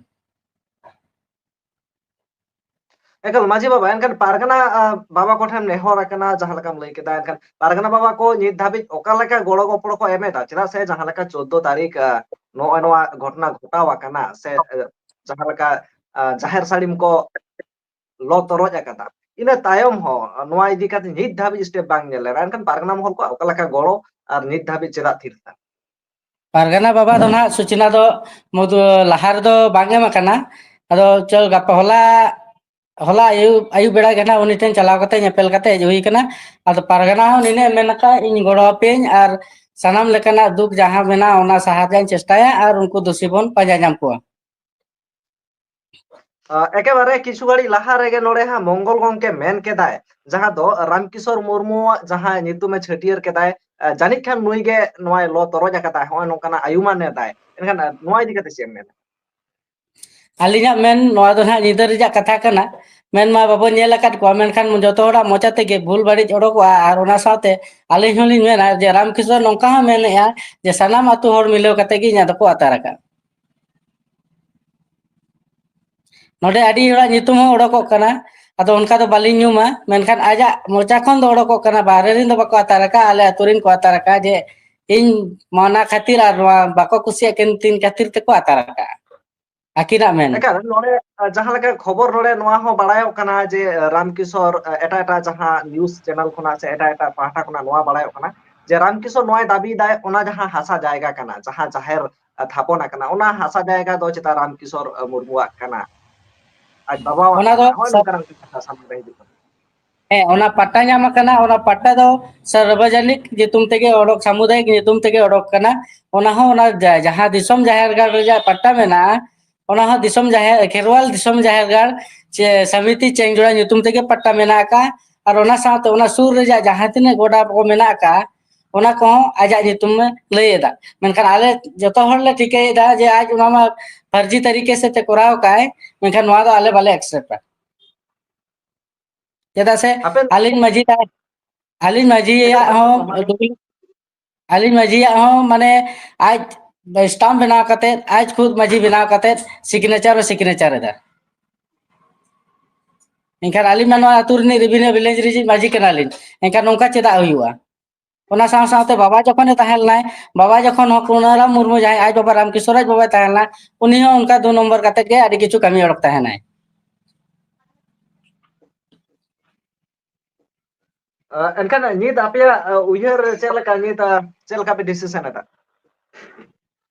ᱮᱠᱟᱞ ᱢᱟᱹᱡᱷᱤ ᱵᱟᱵᱟ, ᱮᱱᱠᱷᱟᱱ ᱯᱟᱨᱜᱟᱱᱟ, ᱟ, ᱵᱟᱵᱟ ᱠᱚᱴᱷᱮᱱ ᱱᱮᱦᱚᱨ ᱟᱠᱟᱱᱟ, ᱡᱟᱦᱟᱸ ᱞᱮᱠᱟᱢ ᱞᱟᱹᱭ ᱠᱮᱫᱟ, ᱮᱱᱠᱷᱟᱱ ᱯᱟᱨᱜᱟᱱᱟ ᱵᱟᱵᱟ ᱠᱚ ᱱᱤᱛ ᱫᱷᱟᱹᱵᱤᱡ ᱚᱠᱟ ᱞᱮᱠᱟ ᱜᱚᱲᱚ ᱜᱚᱯᱚᱲᱚ ᱠᱚ ᱮᱢ ᱮᱫᱟ? ᱪᱮᱫᱟᱜ ᱥᱮ ᱡᱟᱦᱟᱸ ᱞᱮᱠᱟ ᱪᱳᱫᱽᱫᱳ ᱛᱟᱹᱨᱤᱠᱷ, ᱟ, ᱱᱚᱜᱼᱚᱭ ᱱᱚᱣᱟ ᱜᱷᱚᱴᱚᱱᱟ ᱜᱷᱚᱴᱟᱣ ᱟᱠᱟᱱᱟ, ᱥᱮ, ᱟ, ᱡᱟᱦᱟᱸ ᱞᱮᱠᱟ, ᱟ, ᱡᱟᱦᱮᱨ ᱥᱟᱹᱲᱤᱢ ᱠᱚ ᱞᱚ ᱛᱚᱨᱚᱡ ᱟᱠᱟᱫᱟ, ᱤᱱᱟᱹ ᱛᱟᱭᱚᱢ ᱦᱚᱸ ᱱᱚᱣᱟ ᱤᱫᱤ ᱠᱟᱛᱮ ᱱᱤᱛ ᱫᱷᱟᱹᱵᱤᱡ step ᱵᱟᱝ ᱧᱮᱞ ᱞᱮᱱᱟ, ᱮᱱᱠᱷᱟᱱ ᱯᱟᱨᱜᱟᱱᱟ ᱢᱚᱦᱚᱞ ᱠᱚᱣᱟᱜ ᱚᱠᱟ ᱞᱮᱠᱟ ᱜᱚᱲᱚ ᱟᱨ ᱱᱤᱛ ᱫᱷᱟᱹᱵᱤᱡ ᱪᱮᱫᱟᱜ ᱛᱷᱤᱨ ᱛᱷᱟᱨ? ᱯᱟᱨᱜᱟᱱᱟ ᱵᱟᱵᱟ ᱫᱚ ᱱᱟᱦᱟᱜ ᱥᱩᱪᱚᱱᱟ ᱫᱚ ᱢᱚᱫ-, ᱞᱟᱦᱟ ᱨᱮᱫᱚ ᱵᱟᱝ ᱮᱢ ᱟᱠᱟᱱᱟ᱾ ᱟᱫᱚ ᱪᱚ ᱜᱟᱯᱟ ᱦᱚᱞᱟ ᱦᱚᱞᱟ ᱟᱹᱭᱩᱵ, ᱟᱹᱭᱩᱵ ᱵᱮᱲᱟ ᱜᱮ ᱱᱟᱦᱟᱜ ᱩᱱᱤ ᱴᱷᱮᱱ ᱪᱟᱞᱟᱣ ᱠᱟᱛᱮ ᱧᱮᱯᱮᱞ ᱠᱟᱛᱮ ᱦᱮᱡ ᱦᱩᱭ ᱠᱟᱱᱟ᱾ ᱟᱫᱚ ᱯᱟᱨᱜᱟᱱᱟ ᱦᱚᱸ ᱱᱤᱱᱟᱹᱜ ᱮ ᱢᱮᱱ ᱟᱠᱟᱫ, "ᱤᱧ ᱜᱚᱲᱚ ᱟᱯᱮᱭᱟᱹᱧ ᱟᱨ ᱥᱟᱱᱟᱢ ᱞᱮᱠᱟᱱᱟᱜ ᱫᱩᱠ ᱡᱟᱦᱟᱸ ᱢᱮᱱᱟᱜᱼᱟ, ᱚᱱᱟ ᱥᱟᱦᱟ ᱨᱮᱭᱟᱜ ᱤᱧ ᱪᱮᱥᱴᱟᱭᱟ ᱟᱨ ᱩᱱᱠᱩ ᱫᱳᱥᱤ ᱵᱚᱱ ᱯᱟᱸᱡᱟ ᱧᱟᱢ ᱠᱚᱣᱟ᱾" ᱟ, ᱮᱠᱮᱵᱟᱨᱮ ᱠᱤᱪᱷᱩ ᱜᱷᱟᱹᱲᱤᱡ ᱞᱟᱦᱟ ᱨᱮᱜᱮ ᱱᱚᱰᱮ ᱦᱟᱸᱜ ᱢᱚᱝᱜᱚᱞ ᱜᱚᱢᱠᱮ ᱢᱮᱱ ᱠᱮᱫᱟᱭ, ᱡᱟᱦᱟᱸ ᱫᱚ ᱨᱟᱢᱠᱤᱥᱳᱨ ᱢᱩᱨᱢᱩᱣᱟᱜ ᱡᱟᱦᱟᱸ ᱧᱩᱛᱩᱢᱮ ᱪᱷᱟᱹᱴᱭᱟᱹᱨ ᱠᱮᱫᱟᱭ, ᱟ, ᱡᱟᱹᱱᱤᱡ ᱠᱷᱟᱱ ᱱᱩᱭ ᱜᱮ ᱱᱚᱣᱟᱭ ᱞᱚ ᱛᱚᱨᱚᱡ ᱟᱠᱟᱫᱟᱭ, ᱦᱚᱸᱜᱼᱚᱭ ᱱᱚᱝᱠᱟᱱᱟᱜ ᱟᱭᱩᱢᱟᱱ ᱮᱫᱟᱭ᱾ ᱮᱱᱠᱷᱟᱱ, ᱟ, ᱱᱚᱣᱟ ᱤᱫᱤ ᱠᱟᱛᱮ ᱪᱮᱫ ᱮᱢ ᱢᱮᱱᱟ? ᱟᱹᱞᱤᱧᱟᱜ ᱢᱮᱱ ᱱᱚᱣᱟ ᱫᱚ ᱱᱟᱦᱟᱜ ᱧᱤᱫᱟᱹ ᱨᱮᱭᱟᱜ ᱠᱟᱛᱷᱟ ᱠᱟᱱᱟ᱾ ᱢᱮᱱ ᱢᱟ ᱵᱟᱵᱚᱱ ᱧᱮᱞ ᱟᱠᱟᱫ ᱠᱚᱣᱟ, ᱢᱮᱱᱠᱷᱟᱱ ᱡᱚᱛᱚ ᱦᱚᱲᱟᱜ ᱢᱚᱪᱟ ᱛᱮᱜᱮ ᱵᱷᱩᱞ ᱵᱟᱹᱲᱤᱡ ᱚᱰᱚᱠᱚᱜᱼᱟ᱾ ᱟᱨ ᱚᱱᱟ ᱥᱟᱶᱛᱮ ᱟᱹᱞᱤᱧ ᱦᱚᱸᱞᱤᱧ ᱢᱮᱱᱟ ᱡᱮ ᱨᱟᱢᱠᱤᱥᱳᱨ ᱱᱚᱝᱠᱟ ᱦᱚᱸ ᱢᱮᱱᱮᱜᱼᱟ ᱡᱮ ᱥᱟᱱᱟᱢ ᱟᱹᱛᱩ ᱦᱚᱲ ᱢᱤᱞᱟᱹᱣ ᱠᱟᱛᱮ ᱜᱮ ᱤᱧᱟᱹᱜ ᱫᱚᱠᱚ ᱟᱛᱟᱨ ᱟᱠᱟᱫ᱾ ᱱᱚᱰᱮ ᱟᱹᱰᱤ ᱦᱚᱲᱟᱜ ᱧᱩᱛᱩᱢ ᱦᱚᱸ ᱚᱰᱚᱠᱚᱜ ᱠᱟᱱᱟ, ᱟᱫᱚ ᱚᱱᱠᱟ ᱫᱚ ᱵᱟᱹᱞᱤᱧ ᱧᱩᱢᱟ, ᱢᱮᱱᱠᱷᱟᱱ ᱟᱡᱟᱜ ᱢᱚᱪᱟ ᱠᱷᱚᱱ ᱫᱚ ᱚᱰᱚᱠᱚᱜ ᱠᱟᱱᱟ, ᱵᱟᱦᱨᱮ ᱨᱮᱱ ᱫᱚ ᱵᱟᱠᱚ ᱟᱛᱟᱨ ᱟᱠᱟᱫ, ᱟᱞᱮ ᱟᱹᱛᱩ ᱨᱮᱱ ᱠᱚ ᱟᱛᱟᱨ ᱟᱠᱟᱫ ᱡᱮ ᱤᱧ ᱢᱟᱱᱟ ᱠᱷᱟᱹᱛᱤᱨ ᱟᱨ ᱱᱚᱣᱟ ᱵᱟᱠᱚ ᱠᱩᱥᱤᱭᱟᱜ ᱠᱤᱱ ᱛᱤᱧ ᱠᱷᱟᱹᱛᱤᱨ ᱛᱮᱠᱚ ᱟᱛᱟᱨ ᱟᱠᱟᱫ᱾ ᱟᱹᱠᱤᱱᱟᱜ ᱢᱮᱱ᱾ ᱮᱠᱟᱞ, ᱱᱚᱰᱮ, ᱟ, ᱡᱟᱦᱟᱸ ᱞᱮᱠᱟ ᱠᱷᱚᱵᱚᱨ ᱱᱚᱰᱮ ᱱᱚᱣᱟ ᱦᱚᱸ ᱵᱟᱲᱟᱭᱚᱜ ᱠᱟᱱᱟ ᱡᱮ, ᱟ, ᱨᱟᱢᱠᱤᱥᱳᱨ, ᱟ, ᱮᱴᱟᱜ ᱮᱴᱟᱜ ᱡᱟᱦᱟᱸ news channel ᱠᱷᱚᱱᱟᱜ ᱥᱮ ᱮᱴᱟᱜ ᱮᱴᱟᱜ ᱯᱟᱦᱴᱟ ᱠᱷᱚᱱᱟᱜ ᱱᱚᱣᱟ ᱵᱟᱲᱟᱭᱚᱜ ᱠᱟᱱᱟ ᱡᱮ ᱨᱟᱢᱠᱤᱥᱳᱨ ᱱᱚᱣᱟᱭ ᱫᱟᱹᱵᱤᱭᱮᱫᱟᱭ, ᱚᱱᱟ ᱡᱟᱦᱟᱸ ᱦᱟᱥᱟ ᱡᱟᱭᱜᱟ ᱠᱟᱱᱟ, ᱡᱟᱦᱟᱸ ᱡᱟᱦᱮᱨ, ᱟ, ᱛᱷᱟᱯᱚᱱ ᱟᱠᱟᱱᱟ, ᱚᱱᱟ ᱦᱟᱥᱟ ᱡᱟᱭᱜᱟ ᱫᱚ ᱪᱮᱛᱟ ᱨᱟᱢᱠᱤᱥᱳᱨ, ᱟ, ᱢᱩᱨᱢᱩᱣᱟᱜ ᱠᱟᱱᱟ, ᱟᱡ ᱵᱟᱵᱟᱣᱟᱜ ᱚᱱᱟ ᱠᱟᱱᱟ᱾ ᱫᱚ ᱦᱚᱸᱜᱼᱚᱭ ᱥᱟ-, ᱱᱚᱝᱠᱟᱱᱟᱜ ᱢᱤᱫᱴᱟᱝ ᱠᱟᱛᱷᱟ ᱥᱟᱢᱟᱝ ᱨᱮ ᱦᱤᱡᱩᱜ ᱠᱟᱱᱟ᱾ ᱦᱮᱸ, ᱚᱱᱟ ᱯᱟᱴᱟ ᱧᱟᱢ ᱟᱠᱟᱱᱟ, ᱚᱱᱟ ᱯᱟᱴᱟ ᱫᱚ ᱥᱟᱨᱵᱚᱡᱚᱱᱤᱠ ᱧᱩᱛᱩᱢ ᱛᱮᱜᱮ ᱚᱰᱚᱠ, ᱥᱟᱢᱩᱫᱟᱭᱤᱠ ᱧᱩᱛᱩᱢ ᱛᱮᱜᱮ ᱚᱰᱚᱠ ᱠᱟᱱᱟ᱾ ᱚᱱᱟ ᱦᱚᱸ ᱚᱱᱟ ᱡᱟ-, ᱡᱟᱦᱟᱸ ᱫᱤᱥᱚᱢ ᱡᱟᱦᱮᱨ ᱜᱟᱲ ᱨᱮᱭᱟᱜ ᱯᱟᱴᱟ ᱢᱮᱱᱟᱜᱼᱟ, ᱚᱱᱟ ᱦᱚᱸ ᱫᱤᱥᱚᱢ ᱡᱟᱦᱮᱨ, ᱠᱷᱮᱨᱣᱟᱞ ᱫᱤᱥᱚᱢ ᱡᱟᱦᱮᱨ ᱜᱟᱲ ᱪᱮ ᱥᱟᱢᱤᱛᱤ ᱪᱮᱝᱡᱳᱲᱟ ᱧᱩᱛᱩᱢ ᱛᱮᱜᱮ ᱯᱟᱴᱟ ᱢᱮᱱᱟᱜ ᱟᱠᱟᱫᱼᱟ᱾ ᱟᱨ ᱚᱱᱟ ᱥᱟᱶᱛᱮ ᱚᱱᱟ ᱥᱩᱨ ᱨᱮᱭᱟᱜ ᱡᱟᱦᱟᱸ ᱛᱤᱱᱟᱹᱜ ᱜᱚᱰᱟ ᱠᱚ ᱢᱮᱱᱟᱜ ᱟᱠᱟᱫᱼᱟ, ᱚᱱᱟ ᱠᱚᱦᱚᱸ ᱟᱡᱟᱜ ᱧᱩᱛᱩᱢᱮ ᱞᱟᱹᱭ ᱮᱫᱟ᱾ ᱢᱮᱱᱠᱷᱟᱱ ᱟᱞᱮ ᱡᱚᱛᱚ ᱦᱚᱲ ᱞᱮ ᱴᱷᱤᱠᱟᱹᱭᱮᱫᱟ ᱡᱮ ᱟᱡ ᱚᱱᱟ ᱢᱟ ᱯᱷᱟᱨᱡᱤ ᱛᱟᱹᱨᱤᱠᱮ ᱥᱮ ᱛᱮ ᱠᱚᱨᱟᱣ ᱠᱟᱜᱼᱟᱭ, ᱢᱮᱱᱠᱷᱟᱱ ᱱᱚᱣᱟ ᱫᱚ ᱟᱞᱮ ᱵᱟᱞᱮ accept-ᱟ᱾ ᱪᱮᱫᱟᱜ ᱥᱮ ᱦᱟᱯᱮᱱ ᱟᱹᱞᱤᱧ ᱢᱟᱹᱡᱷᱤ ᱫᱟ-, ᱟᱹᱞᱤᱧ ᱢᱟᱹᱡᱷᱤᱭᱟᱜ ᱦᱚᱸ ᱟᱹᱞᱤᱧ ᱢᱟᱹᱡᱷᱤᱭᱟᱜ ᱦᱚᱸ, ᱢᱟᱱᱮ, ᱟᱡ stamp ᱵᱮᱱᱟᱣ ᱠᱟᱛᱮᱫ, ᱟᱡ ᱠᱷᱩᱫ ᱢᱟᱹᱡᱷᱤ ᱵᱮᱱᱟᱣ ᱠᱟᱛᱮᱫ signature ᱮ signature ᱮᱫᱟ᱾ ᱮᱱᱠᱷᱟᱱ ᱟᱹᱞᱤᱧ ᱢᱟ ᱱᱚᱣᱟ ᱟᱹᱛᱩ ᱨᱤᱱᱤᱡ revenue village ᱨᱤᱱᱤᱡ ᱢᱟᱹᱡᱷᱤ ᱠᱟᱱᱟᱞᱤᱧ, ᱮᱱᱠᱷᱟᱱ ᱱᱚᱝᱠᱟ ᱪᱮᱫᱟᱜ ᱦᱩᱭᱩᱜᱼᱟ? ᱚᱱᱟ ᱥᱟᱶ ᱥᱟᱶᱛᱮ ᱵᱟᱵᱟ ᱡᱚᱠᱷᱚᱱᱮ ᱛᱟᱦᱮᱸ ᱞᱮᱱᱟᱭ, ᱵᱟᱵᱟ ᱡᱚᱠᱷᱚᱱ ᱦᱚᱸ ᱠᱩᱱᱟᱨᱟᱢ ᱢᱩᱨᱢᱩ, ᱡᱟᱦᱟᱸᱭ ᱟᱡ ᱵᱟᱵᱟ ᱨᱟᱢᱠᱤᱥᱳᱨ ᱟᱡ ᱵᱟᱵᱟᱭ ᱛᱟᱦᱮᱸ ᱞᱮᱱᱟ, ᱩᱱᱤ ᱦᱚᱸ ᱚᱱᱠᱟ ᱫᱩ ᱱᱚᱢᱵᱚᱨ ᱠᱟᱛᱮᱫ ᱜᱮ ᱟᱹᱰᱤ ᱠᱤᱪᱷᱩ ᱠᱟᱹᱢᱤ ᱚᱰᱚᱠ ᱛᱟᱦᱮᱱᱟᱭ᱾ ᱟ, ᱮᱱᱠᱷᱟᱱ ᱱᱤᱛ ᱟᱯᱮᱭᱟᱜ, ᱟ, ᱩᱭᱦᱟᱹᱨ ᱪᱮᱫ ᱞᱮᱠᱟ, ᱱᱤᱛ, ᱟ, ᱪᱮᱫ ᱞᱮᱠᱟ ᱯᱮ decision ᱮᱫᱟ?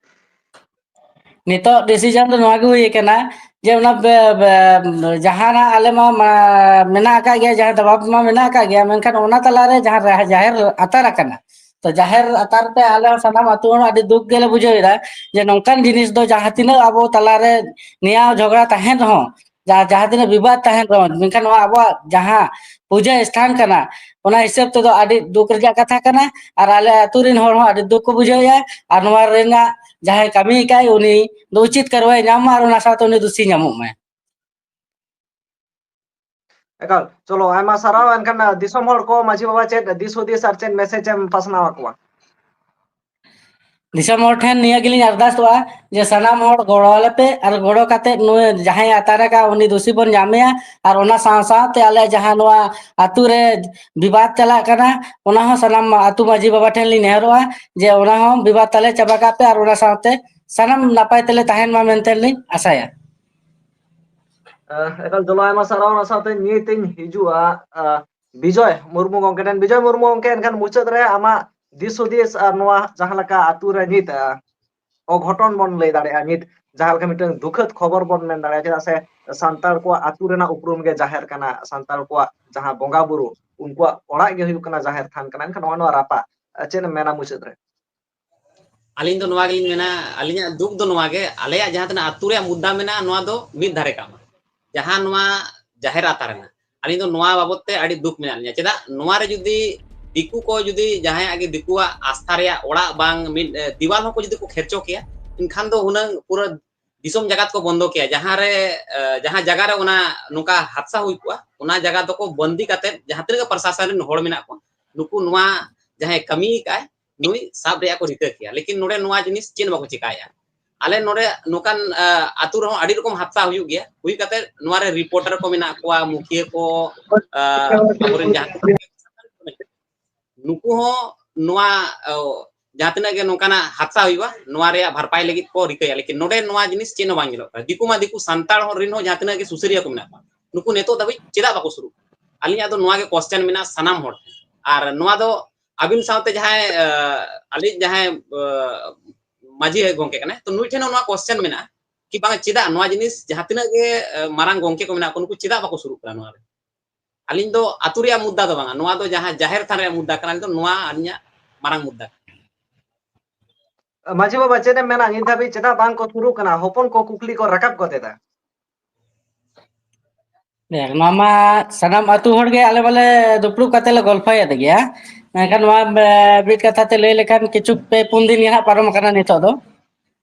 ᱱᱤᱛᱚᱜ decision ᱫᱚ ᱱᱚᱣᱟ ᱜᱮ ᱦᱩᱭ ᱟᱠᱟᱱᱟ ᱡᱮ ᱚᱱᱟ ᱵᱮ-, ᱵᱮ-, ᱡᱟᱦᱟᱸ ᱱᱟᱜ ᱟᱞᱮ ᱢᱟ, ᱢᱟ ᱢᱮᱱᱟᱜ ᱟᱠᱟᱫ ᱜᱮᱭᱟ, ᱡᱟᱦᱮᱨ ᱫᱟᱵᱟ ᱢᱟ ᱢᱮᱱᱟᱜ ᱟᱠᱟᱫ ᱜᱮᱭᱟ, ᱢᱮᱱᱠᱷᱟᱱ ᱚᱱᱟ ᱛᱟᱞᱟᱨᱮ ᱡᱟᱦᱟᱸ ᱨᱟ-, ᱡᱟᱦᱮᱨ ᱟᱛᱟᱨ ᱟᱠᱟᱱᱟ, ᱛᱚ ᱡᱟᱦᱮᱨ ᱟᱛᱟᱨ ᱛᱮ ᱟᱞᱮ ᱦᱚᱸ ᱥᱟᱱᱟᱢ ᱟᱹᱛᱩ ᱦᱚᱲ ᱟᱹᱰᱤ ᱫᱩᱠ ᱜᱮᱞᱮ ᱵᱩᱡᱷᱟᱹᱣ ᱮᱫᱟ ᱡᱮ ᱱᱚᱝᱠᱟᱱ ᱡᱤᱱᱤᱥ ᱫᱚ ᱡᱟᱦᱟᱸ ᱛᱤᱱᱟᱹᱜ ᱟᱵᱚ ᱛᱟᱞᱟᱨᱮ ᱱᱮᱭᱟᱣ ᱡᱷᱚᱜᱽᱲᱟ ᱛᱟᱦᱮᱱ ᱨᱮᱦᱚᱸ, ᱡᱟᱦᱟᱸ, ᱡᱟᱦᱟᱸ ᱛᱤᱱᱟᱹᱜ ᱵᱤᱵᱟᱫ ᱛᱟᱦᱮᱱ ᱨᱮᱦᱚᱸ, ᱢᱮᱱᱠᱷᱟᱱ ᱱᱚᱣᱟ ᱟᱵᱚᱣᱟᱜ ᱡᱟᱦᱟᱸ ᱯᱩᱡᱟᱹ ᱥᱛᱷᱟᱱ ᱠᱟᱱᱟ, ᱚᱱᱟ ᱦᱤᱥᱟᱹᱵ ᱛᱮᱫᱚ ᱟᱹᱰᱤ ᱫᱩᱠ ᱨᱮᱭᱟᱜ ᱠᱟᱛᱷᱟ ᱠᱟᱱᱟ᱾ ᱟᱨ ᱟᱞᱮ ᱟᱹᱛᱩ ᱨᱮᱱ ᱦᱚᱲ ᱦᱚᱸ ᱟᱹᱰᱤ ᱫᱩᱠ ᱠᱚ ᱵᱩᱡᱷᱟᱹᱣᱮᱫᱼᱟ᱾ ᱟᱨ ᱱᱚᱣᱟ ᱨᱮᱱᱟᱜ ᱡᱟᱦᱟᱸᱭ ᱠᱟᱹᱢᱤ ᱟᱠᱟᱫ ᱩᱱᱤ ᱫᱚ ᱩᱪᱤᱛ ᱠᱟᱨᱣᱟᱭ ᱧᱟᱢ ᱢᱟ ᱟᱨ ᱚᱱᱟ ᱥᱟᱶᱛᱮ ᱩᱱᱤ ᱫᱩᱥᱤ ᱧᱟᱢᱚᱜ ᱢᱟᱭ᱾ ᱮᱠᱟᱞ, ᱪᱚᱞᱚ, ᱟᱭᱢᱟ ᱥᱟᱨᱦᱟᱣ᱾ ᱮᱱᱠᱷᱟᱱ, ᱟᱸ, ᱫᱤᱥᱚᱢ ᱦᱚᱲ ᱠᱚ, ᱢᱟᱹᱡᱷᱤ ᱵᱟᱵᱟ, ᱪᱮᱫ ᱫᱤᱥ ᱦᱩᱫᱤᱥ ᱟᱨ ᱪᱮᱫ message ᱮᱢ ᱯᱟᱥᱱᱟᱣ ᱟᱠᱚᱣᱟ? ᱫᱤᱥᱚᱢ ᱦᱚᱲ ᱴᱷᱮᱱ ᱱᱤᱭᱟᱹ ᱜᱮᱞᱤᱧ ᱟᱨᱫᱟᱥᱚᱜᱼᱟ ᱡᱮ ᱥᱟᱱᱟᱢ ᱦᱚᱲ ᱜᱚᱲᱚ ᱟᱞᱮ ᱯᱮ, ᱟᱨ ᱜᱚᱲᱚ ᱠᱟᱛᱮ ᱱᱩᱭ ᱡᱟᱦᱟᱸᱭ ᱟᱛᱟᱨ ᱟᱠᱟᱫ ᱩᱱᱤ ᱫᱩᱥᱤ ᱵᱚᱱ ᱧᱟᱢᱮᱭᱟ, ᱟᱨ ᱚᱱᱟ ᱥᱟᱶ ᱥᱟᱶᱛᱮ ᱟᱞᱮ ᱡᱟᱦᱟᱸ ᱱᱚᱣᱟ ᱟᱹᱛᱩ ᱨᱮ ᱵᱤᱵᱟᱫ ᱪᱟᱞᱟᱜ ᱠᱟᱱᱟ, ᱚᱱᱟ ᱦᱚᱸ ᱥᱟᱱᱟᱢ ᱟᱹᱛᱩ ᱢᱟᱹᱡᱷᱤ ᱵᱟᱵᱟ ᱴᱷᱮᱱ ᱞᱤᱧ ᱱᱮᱦᱚᱨᱚᱜᱼᱟ ᱡᱮ ᱚᱱᱟ ᱦᱚᱸ ᱵᱤᱵᱟᱫ ᱛᱟᱞᱮ ᱪᱟᱵᱟ ᱠᱟᱜ ᱯᱮ, ᱟᱨ ᱚᱱᱟ ᱥᱟᱶᱛᱮ ᱥᱟᱱᱟᱢ ᱱᱟᱯᱟᱭ ᱛᱮᱞᱮ ᱛᱟᱦᱮᱱ ᱢᱟ ᱢᱮᱱᱛᱮ ᱞᱤᱧ ᱟᱥᱟᱭᱟ᱾ ᱟᱸ, ᱮᱠᱟᱞ ᱡᱚᱞᱟ ᱟᱭᱢᱟ ᱥᱟᱨᱦᱟᱣ᱾ ᱚᱱᱟ ᱥᱟᱶᱛᱮ ᱱᱤᱛ ᱤᱧ ᱦᱤᱡᱩᱜᱼᱟ, ᱟᱸ, ᱵᱤᱡᱚᱭ ᱢᱩᱨᱢᱩ ᱜᱚᱢᱠᱮ ᱴᱷᱮᱱ᱾ ᱵᱤᱡᱚᱭ ᱢᱩᱨᱢᱩ ᱜᱚᱢᱠᱮ, ᱮᱱᱠᱷᱟᱱ ᱢᱩᱪᱟᱹᱫ ᱨᱮ ᱟᱢᱟᱜ ᱫᱤᱥ ᱦᱩᱫᱤᱥ ᱟᱨ ᱱᱚᱣᱟ ᱡᱟᱦᱟᱸ ᱞᱮᱠᱟ ᱟᱹᱛᱩ ᱨᱮ ᱱᱤᱛ, ᱟᱸ, ᱚᱜᱷᱚᱴᱚᱱ ᱵᱚᱱ ᱞᱟᱹᱭ ᱫᱟᱲᱮᱭᱟᱜᱼᱟ, ᱱᱤᱛ ᱡᱟᱦᱟᱸ ᱞᱮᱠᱟ ᱢᱤᱫᱴᱟᱝ ᱫᱩᱠᱷᱟᱹᱛ ᱠᱷᱚᱵᱚᱨ ᱵᱚᱱ ᱢᱮᱱ ᱫᱟᱲᱮᱭᱟᱜᱼᱟ, ᱪᱮᱫᱟᱜ ᱥᱮ ᱥᱟᱱᱛᱟᱲ ᱠᱚᱣᱟᱜ ᱟᱹᱛᱩ ᱨᱮᱱᱟᱜ ᱩᱯᱨᱩᱢ ᱜᱮ ᱡᱟᱦᱮᱨ ᱠᱟᱱᱟ, ᱥᱟᱱᱛᱟᱲ ᱠᱚᱣᱟᱜ ᱡᱟᱦᱟᱸ ᱵᱚᱸᱜᱟ ᱵᱩᱨᱩ, ᱩᱱᱠᱩᱣᱟᱜ ᱚᱲᱟᱜ ᱜᱮ ᱦᱩᱭᱩᱜ ᱠᱟᱱᱟ ᱡᱟᱦᱮᱨ ᱛᱷᱟᱱ ᱠᱟᱱᱟ᱾ ᱮᱱᱠᱷᱟᱱ ᱱᱚᱜᱼᱚᱭ ᱱᱚᱣᱟ ᱨᱟᱯᱟᱜ, ᱪᱮᱫ ᱮᱢ ᱢᱮᱱᱟ ᱢᱩᱪᱟᱹᱫ ᱨᱮ? ᱟᱹᱞᱤᱧ ᱫᱚ ᱱᱚᱣᱟ ᱜᱮᱞᱤᱧ ᱢᱮᱱᱟ, ᱟᱹᱞᱤᱧᱟᱜ ᱫᱩᱠ ᱫᱚ ᱱᱚᱣᱟ ᱜᱮ, ᱟᱞᱮᱭᱟᱜ ᱡᱟᱦᱟᱸ ᱛᱤᱱᱟᱹᱜ ᱟᱹᱛᱩ ᱨᱮᱭᱟᱜ ᱢᱩᱫᱽᱫᱟ ᱢᱮᱱᱟᱜᱼᱟ, ᱱᱚᱣᱟ ᱫᱚ ᱢᱤᱫ ᱫᱷᱟᱨᱮ ᱠᱟᱜ ᱢᱟ᱾ ᱡᱟᱦᱟᱸ ᱱᱚᱣᱟ ᱡᱟᱦᱮᱨ ᱟᱛᱟᱨ ᱨᱮᱱᱟᱜ, ᱟᱹᱞᱤᱧ ᱫᱚ ᱱᱚᱣᱟ ᱵᱟᱵᱚᱫ ᱛᱮ ᱟᱹᱰᱤ ᱫᱩᱠ ᱢᱮᱱᱟᱜ ᱞᱤᱧᱟ᱾ ᱪᱮᱫᱟᱜ ᱱᱚᱣᱟ ᱨᱮ ᱡᱩᱫᱤ ᱫᱤᱠᱩ ᱠᱚ ᱡᱩᱫᱤ ᱡᱟᱦᱟᱸᱭᱟᱜ ᱜᱮ ᱫᱤᱠᱩᱣᱟᱜ ᱟᱥᱛᱷᱟ ᱨᱮᱭᱟᱜ ᱚᱲᱟᱜ ᱵᱟᱝ ᱢᱤᱫ, ᱮ, ᱫᱤᱣᱟᱞ ᱦᱚᱸᱠᱚ ᱡᱩᱫᱤ ᱠᱚ ᱠᱷᱮᱨᱪᱚ ᱠᱮᱭᱟ, ᱮᱱᱠᱷᱟᱱ ᱫᱚ ᱦᱩᱱᱟᱹᱝ ᱯᱩᱨᱟᱹ ᱫᱤᱥᱚᱢ ᱡᱟᱠᱟᱛ ᱠᱚ ᱵᱚᱱᱫᱚ ᱠᱮᱭᱟ᱾ ᱡᱟᱦᱟᱸ ᱨᱮ, ᱮ, ᱡᱟᱦᱟᱸ ᱡᱟᱭᱜᱟ ᱨᱮ ᱚᱱᱟ ᱱᱚᱝᱠᱟ ᱦᱟᱫᱥᱟ ᱦᱩᱭ ᱠᱚᱜᱼᱟ, ᱚᱱᱟ ᱡᱟᱭᱜᱟ ᱫᱚᱠᱚ ᱵᱚᱱᱫᱤ ᱠᱟᱛᱮ ᱡᱟᱦᱟᱸ ᱛᱤᱱᱟᱹᱜ ᱜᱮ ᱯᱨᱚᱥᱟᱥᱚᱱ ᱨᱮᱱ ᱦᱚᱲ ᱢᱮᱱᱟᱜ ᱠᱚᱣᱟ, ᱱᱩᱠᱩ ᱱᱚᱣᱟ ᱡᱟᱦᱟᱸᱭ ᱠᱟᱹᱢᱤ ᱠᱟᱜᱼᱟᱭ, ᱱᱩᱭ ᱥᱟᱵ ᱨᱮᱭᱟᱜ ᱠᱚ ᱨᱤᱠᱟᱹ ᱠᱮᱭᱟ, ᱞᱮᱠᱤᱱ ᱱᱚᱰᱮ ᱱᱚᱣᱟ ᱡᱤᱱᱤᱥ ᱪᱮᱫ ᱦᱚᱸ ᱵᱟᱠᱚ ᱪᱮᱠᱟᱭᱮᱫᱼᱟ᱾ ᱟᱞᱮ ᱱᱚᱰᱮ ᱱᱚᱝᱠᱟᱱ, ᱟ, ᱟᱹᱛᱩ ᱨᱮᱦᱚᱸ ᱟᱹᱰᱤ ᱨᱚᱠᱚᱢ ᱦᱟᱫᱥᱟ ᱦᱩᱭᱩᱜ ᱜᱮᱭᱟ, ᱦᱩᱭ ᱠᱟᱛᱮ ᱱᱚᱣᱟ ᱨᱮ ᱨᱤᱯᱳᱨᱴᱟᱨ ᱠᱚ ᱢᱮᱱᱟᱜ ᱠᱚᱣᱟ, ᱢᱩᱠᱷᱤᱭᱟᱹ ᱠᱚ, ᱟ, ᱟᱵᱚᱨᱮᱱ ᱡᱟᱦᱟᱸ ᱛᱤᱱᱟᱹᱜ ᱜᱮ ᱱᱩᱠᱩ ᱦᱚᱸ ᱱᱚᱣᱟ, ᱟ, ᱡᱟᱦᱟᱸ ᱛᱤᱱᱟᱹᱜ ᱜᱮ ᱱᱚᱝᱠᱟᱱᱟᱜ ᱦᱟᱫᱥᱟ ᱦᱩᱭᱩᱜᱼᱟ, ᱱᱚᱣᱟ ᱨᱮᱭᱟᱜ ᱵᱷᱟᱨᱯᱟᱭ ᱞᱟᱹᱜᱤᱫ ᱠᱚ ᱨᱤᱠᱟᱹᱭᱟ, ᱞᱮᱠᱤᱱ ᱱᱚᱰᱮ ᱱᱚᱣᱟ ᱡᱤᱱᱤᱥ ᱪᱮᱫ ᱦᱚᱸ ᱵᱟᱝ ᱧᱮᱞᱚᱜ ᱠᱟᱱᱟ᱾ ᱫᱤᱠᱩ ᱢᱟ ᱫᱤᱠᱩ, ᱥᱟᱱᱛᱟᱲ ᱦᱚᱸ ᱨᱮᱱ ᱦᱚᱸ ᱡᱟᱦᱟᱸ ᱛᱤᱱᱟᱹᱜ ᱜᱮ ᱥᱩᱥᱟᱹᱨᱤᱭᱟᱹ ᱠᱚ ᱢᱮᱱᱟᱜ ᱠᱚᱣᱟ, ᱱᱩᱠᱩ ᱱᱤᱛᱚᱜ ᱫᱷᱟᱹᱵᱤᱡ ᱪᱮᱫᱟᱜ ᱵᱟᱠᱚ ᱥᱩᱨᱩᱜ? ᱟᱹᱞᱤᱧᱟᱜ ᱫᱚ ᱱᱚᱣᱟ ᱜᱮ question ᱢᱮᱱᱟᱜᱼᱟ ᱥᱟᱱᱟᱢ ᱦᱚᱲ ᱴᱷᱮᱱ᱾ ᱟᱨ ᱱᱚᱣᱟ ᱫᱚ ᱟᱹᱵᱤᱱ ᱥᱟᱶᱛᱮ ᱡᱟᱦᱟᱸᱭ, ᱟ, ᱟᱹᱞᱤᱧ ᱡᱟᱦᱟᱸᱭ, ᱟ, ᱢᱟᱹᱡᱷᱤ ᱜᱚᱢᱠᱮ ᱠᱟᱱᱟᱭ, ᱛᱚ ᱱᱩᱭ ᱴᱷᱮᱱ ᱦᱚᱸ ᱱᱚᱣᱟ question ᱢᱮᱱᱟᱜᱼᱟ ᱠᱤ ᱵᱟᱝ, ᱪᱮᱫᱟᱜ ᱱᱚᱣᱟ ᱡᱤᱱᱤᱥ ᱡᱟᱦᱟᱸ ᱛᱤᱱᱟᱹᱜ ᱜᱮ ᱢᱟᱨᱟᱝ ᱜᱚᱝᱠᱮ ᱠᱚ ᱢᱮᱱᱟᱜ ᱠᱚ, ᱱᱩᱠᱩ ᱪᱮᱫᱟᱜ ᱵᱟᱠᱚ ᱥᱩᱨᱩᱜ ᱠᱟᱱᱟ ᱱᱚᱣᱟ ᱨᱮ? ᱟᱹᱞᱤᱧ ᱫᱚ ᱟᱹᱛᱩ ᱨᱮᱭᱟᱜ ᱢᱩᱫᱽᱫᱟ ᱫᱚ ᱵᱟᱝᱟ, ᱱᱚᱣᱟ ᱫᱚ ᱡᱟᱦᱟᱸ ᱡᱟᱦᱮᱨ ᱛᱷᱟᱱ ᱨᱮᱭᱟᱜ ᱢᱩᱫᱽᱫᱟ ᱠᱟᱱᱟ, ᱟᱹᱞᱤᱧ ᱫᱚ ᱱᱚᱣᱟ ᱟᱹᱞᱤᱧᱟᱜ ᱢᱟᱨᱟᱝ ᱢᱩᱫᱽᱫᱟ ᱠᱟᱱᱟ᱾ ᱢᱟᱹᱡᱷᱤ ᱵᱟᱵᱟ, ᱪᱮᱫ ᱮᱢ ᱢᱮᱱᱟ? ᱱᱤᱛ ᱫᱷᱟᱹᱵᱤᱡ ᱪᱮᱫᱟᱜ ᱵᱟᱝ ᱠᱚ ᱥᱩᱨᱩᱜ ᱠᱟᱱᱟ? ᱦᱚᱯᱚᱱ ᱠᱚ ᱠᱩᱠᱞᱤ ᱠᱚ ᱨᱟᱠᱟᱵ ᱜᱚᱫ ᱮᱫᱟ᱾ ᱱᱚᱣᱟ ᱢᱟ ᱥᱟᱱᱟᱢ ᱟᱹᱛᱩ ᱦᱚᱲ ᱜᱮ ᱟᱞᱮ ᱢᱟᱞᱮ ᱫᱩᱯᱲᱩᱵ ᱠᱟᱛᱮ ᱞᱮ ᱜᱚᱞᱯᱷᱚᱭᱮᱫ ᱜᱮᱭᱟ᱾ ᱢᱮᱱᱠᱷᱟᱱ ᱱᱚᱣᱟ ᱢᱤᱫ ᱠᱟᱛᱷᱟ ᱛᱮ ᱞᱟᱹᱭ ᱞᱮᱠᱷᱟᱱ ᱠᱤᱪᱷᱩ ᱯᱮ ᱯᱩᱱ ᱫᱤᱱ ᱜᱮ ᱦᱟᱸᱜ ᱯᱟᱨᱚᱢ ᱟᱠᱟᱱᱟ ᱱᱤᱛᱚᱜ ᱫᱚ᱾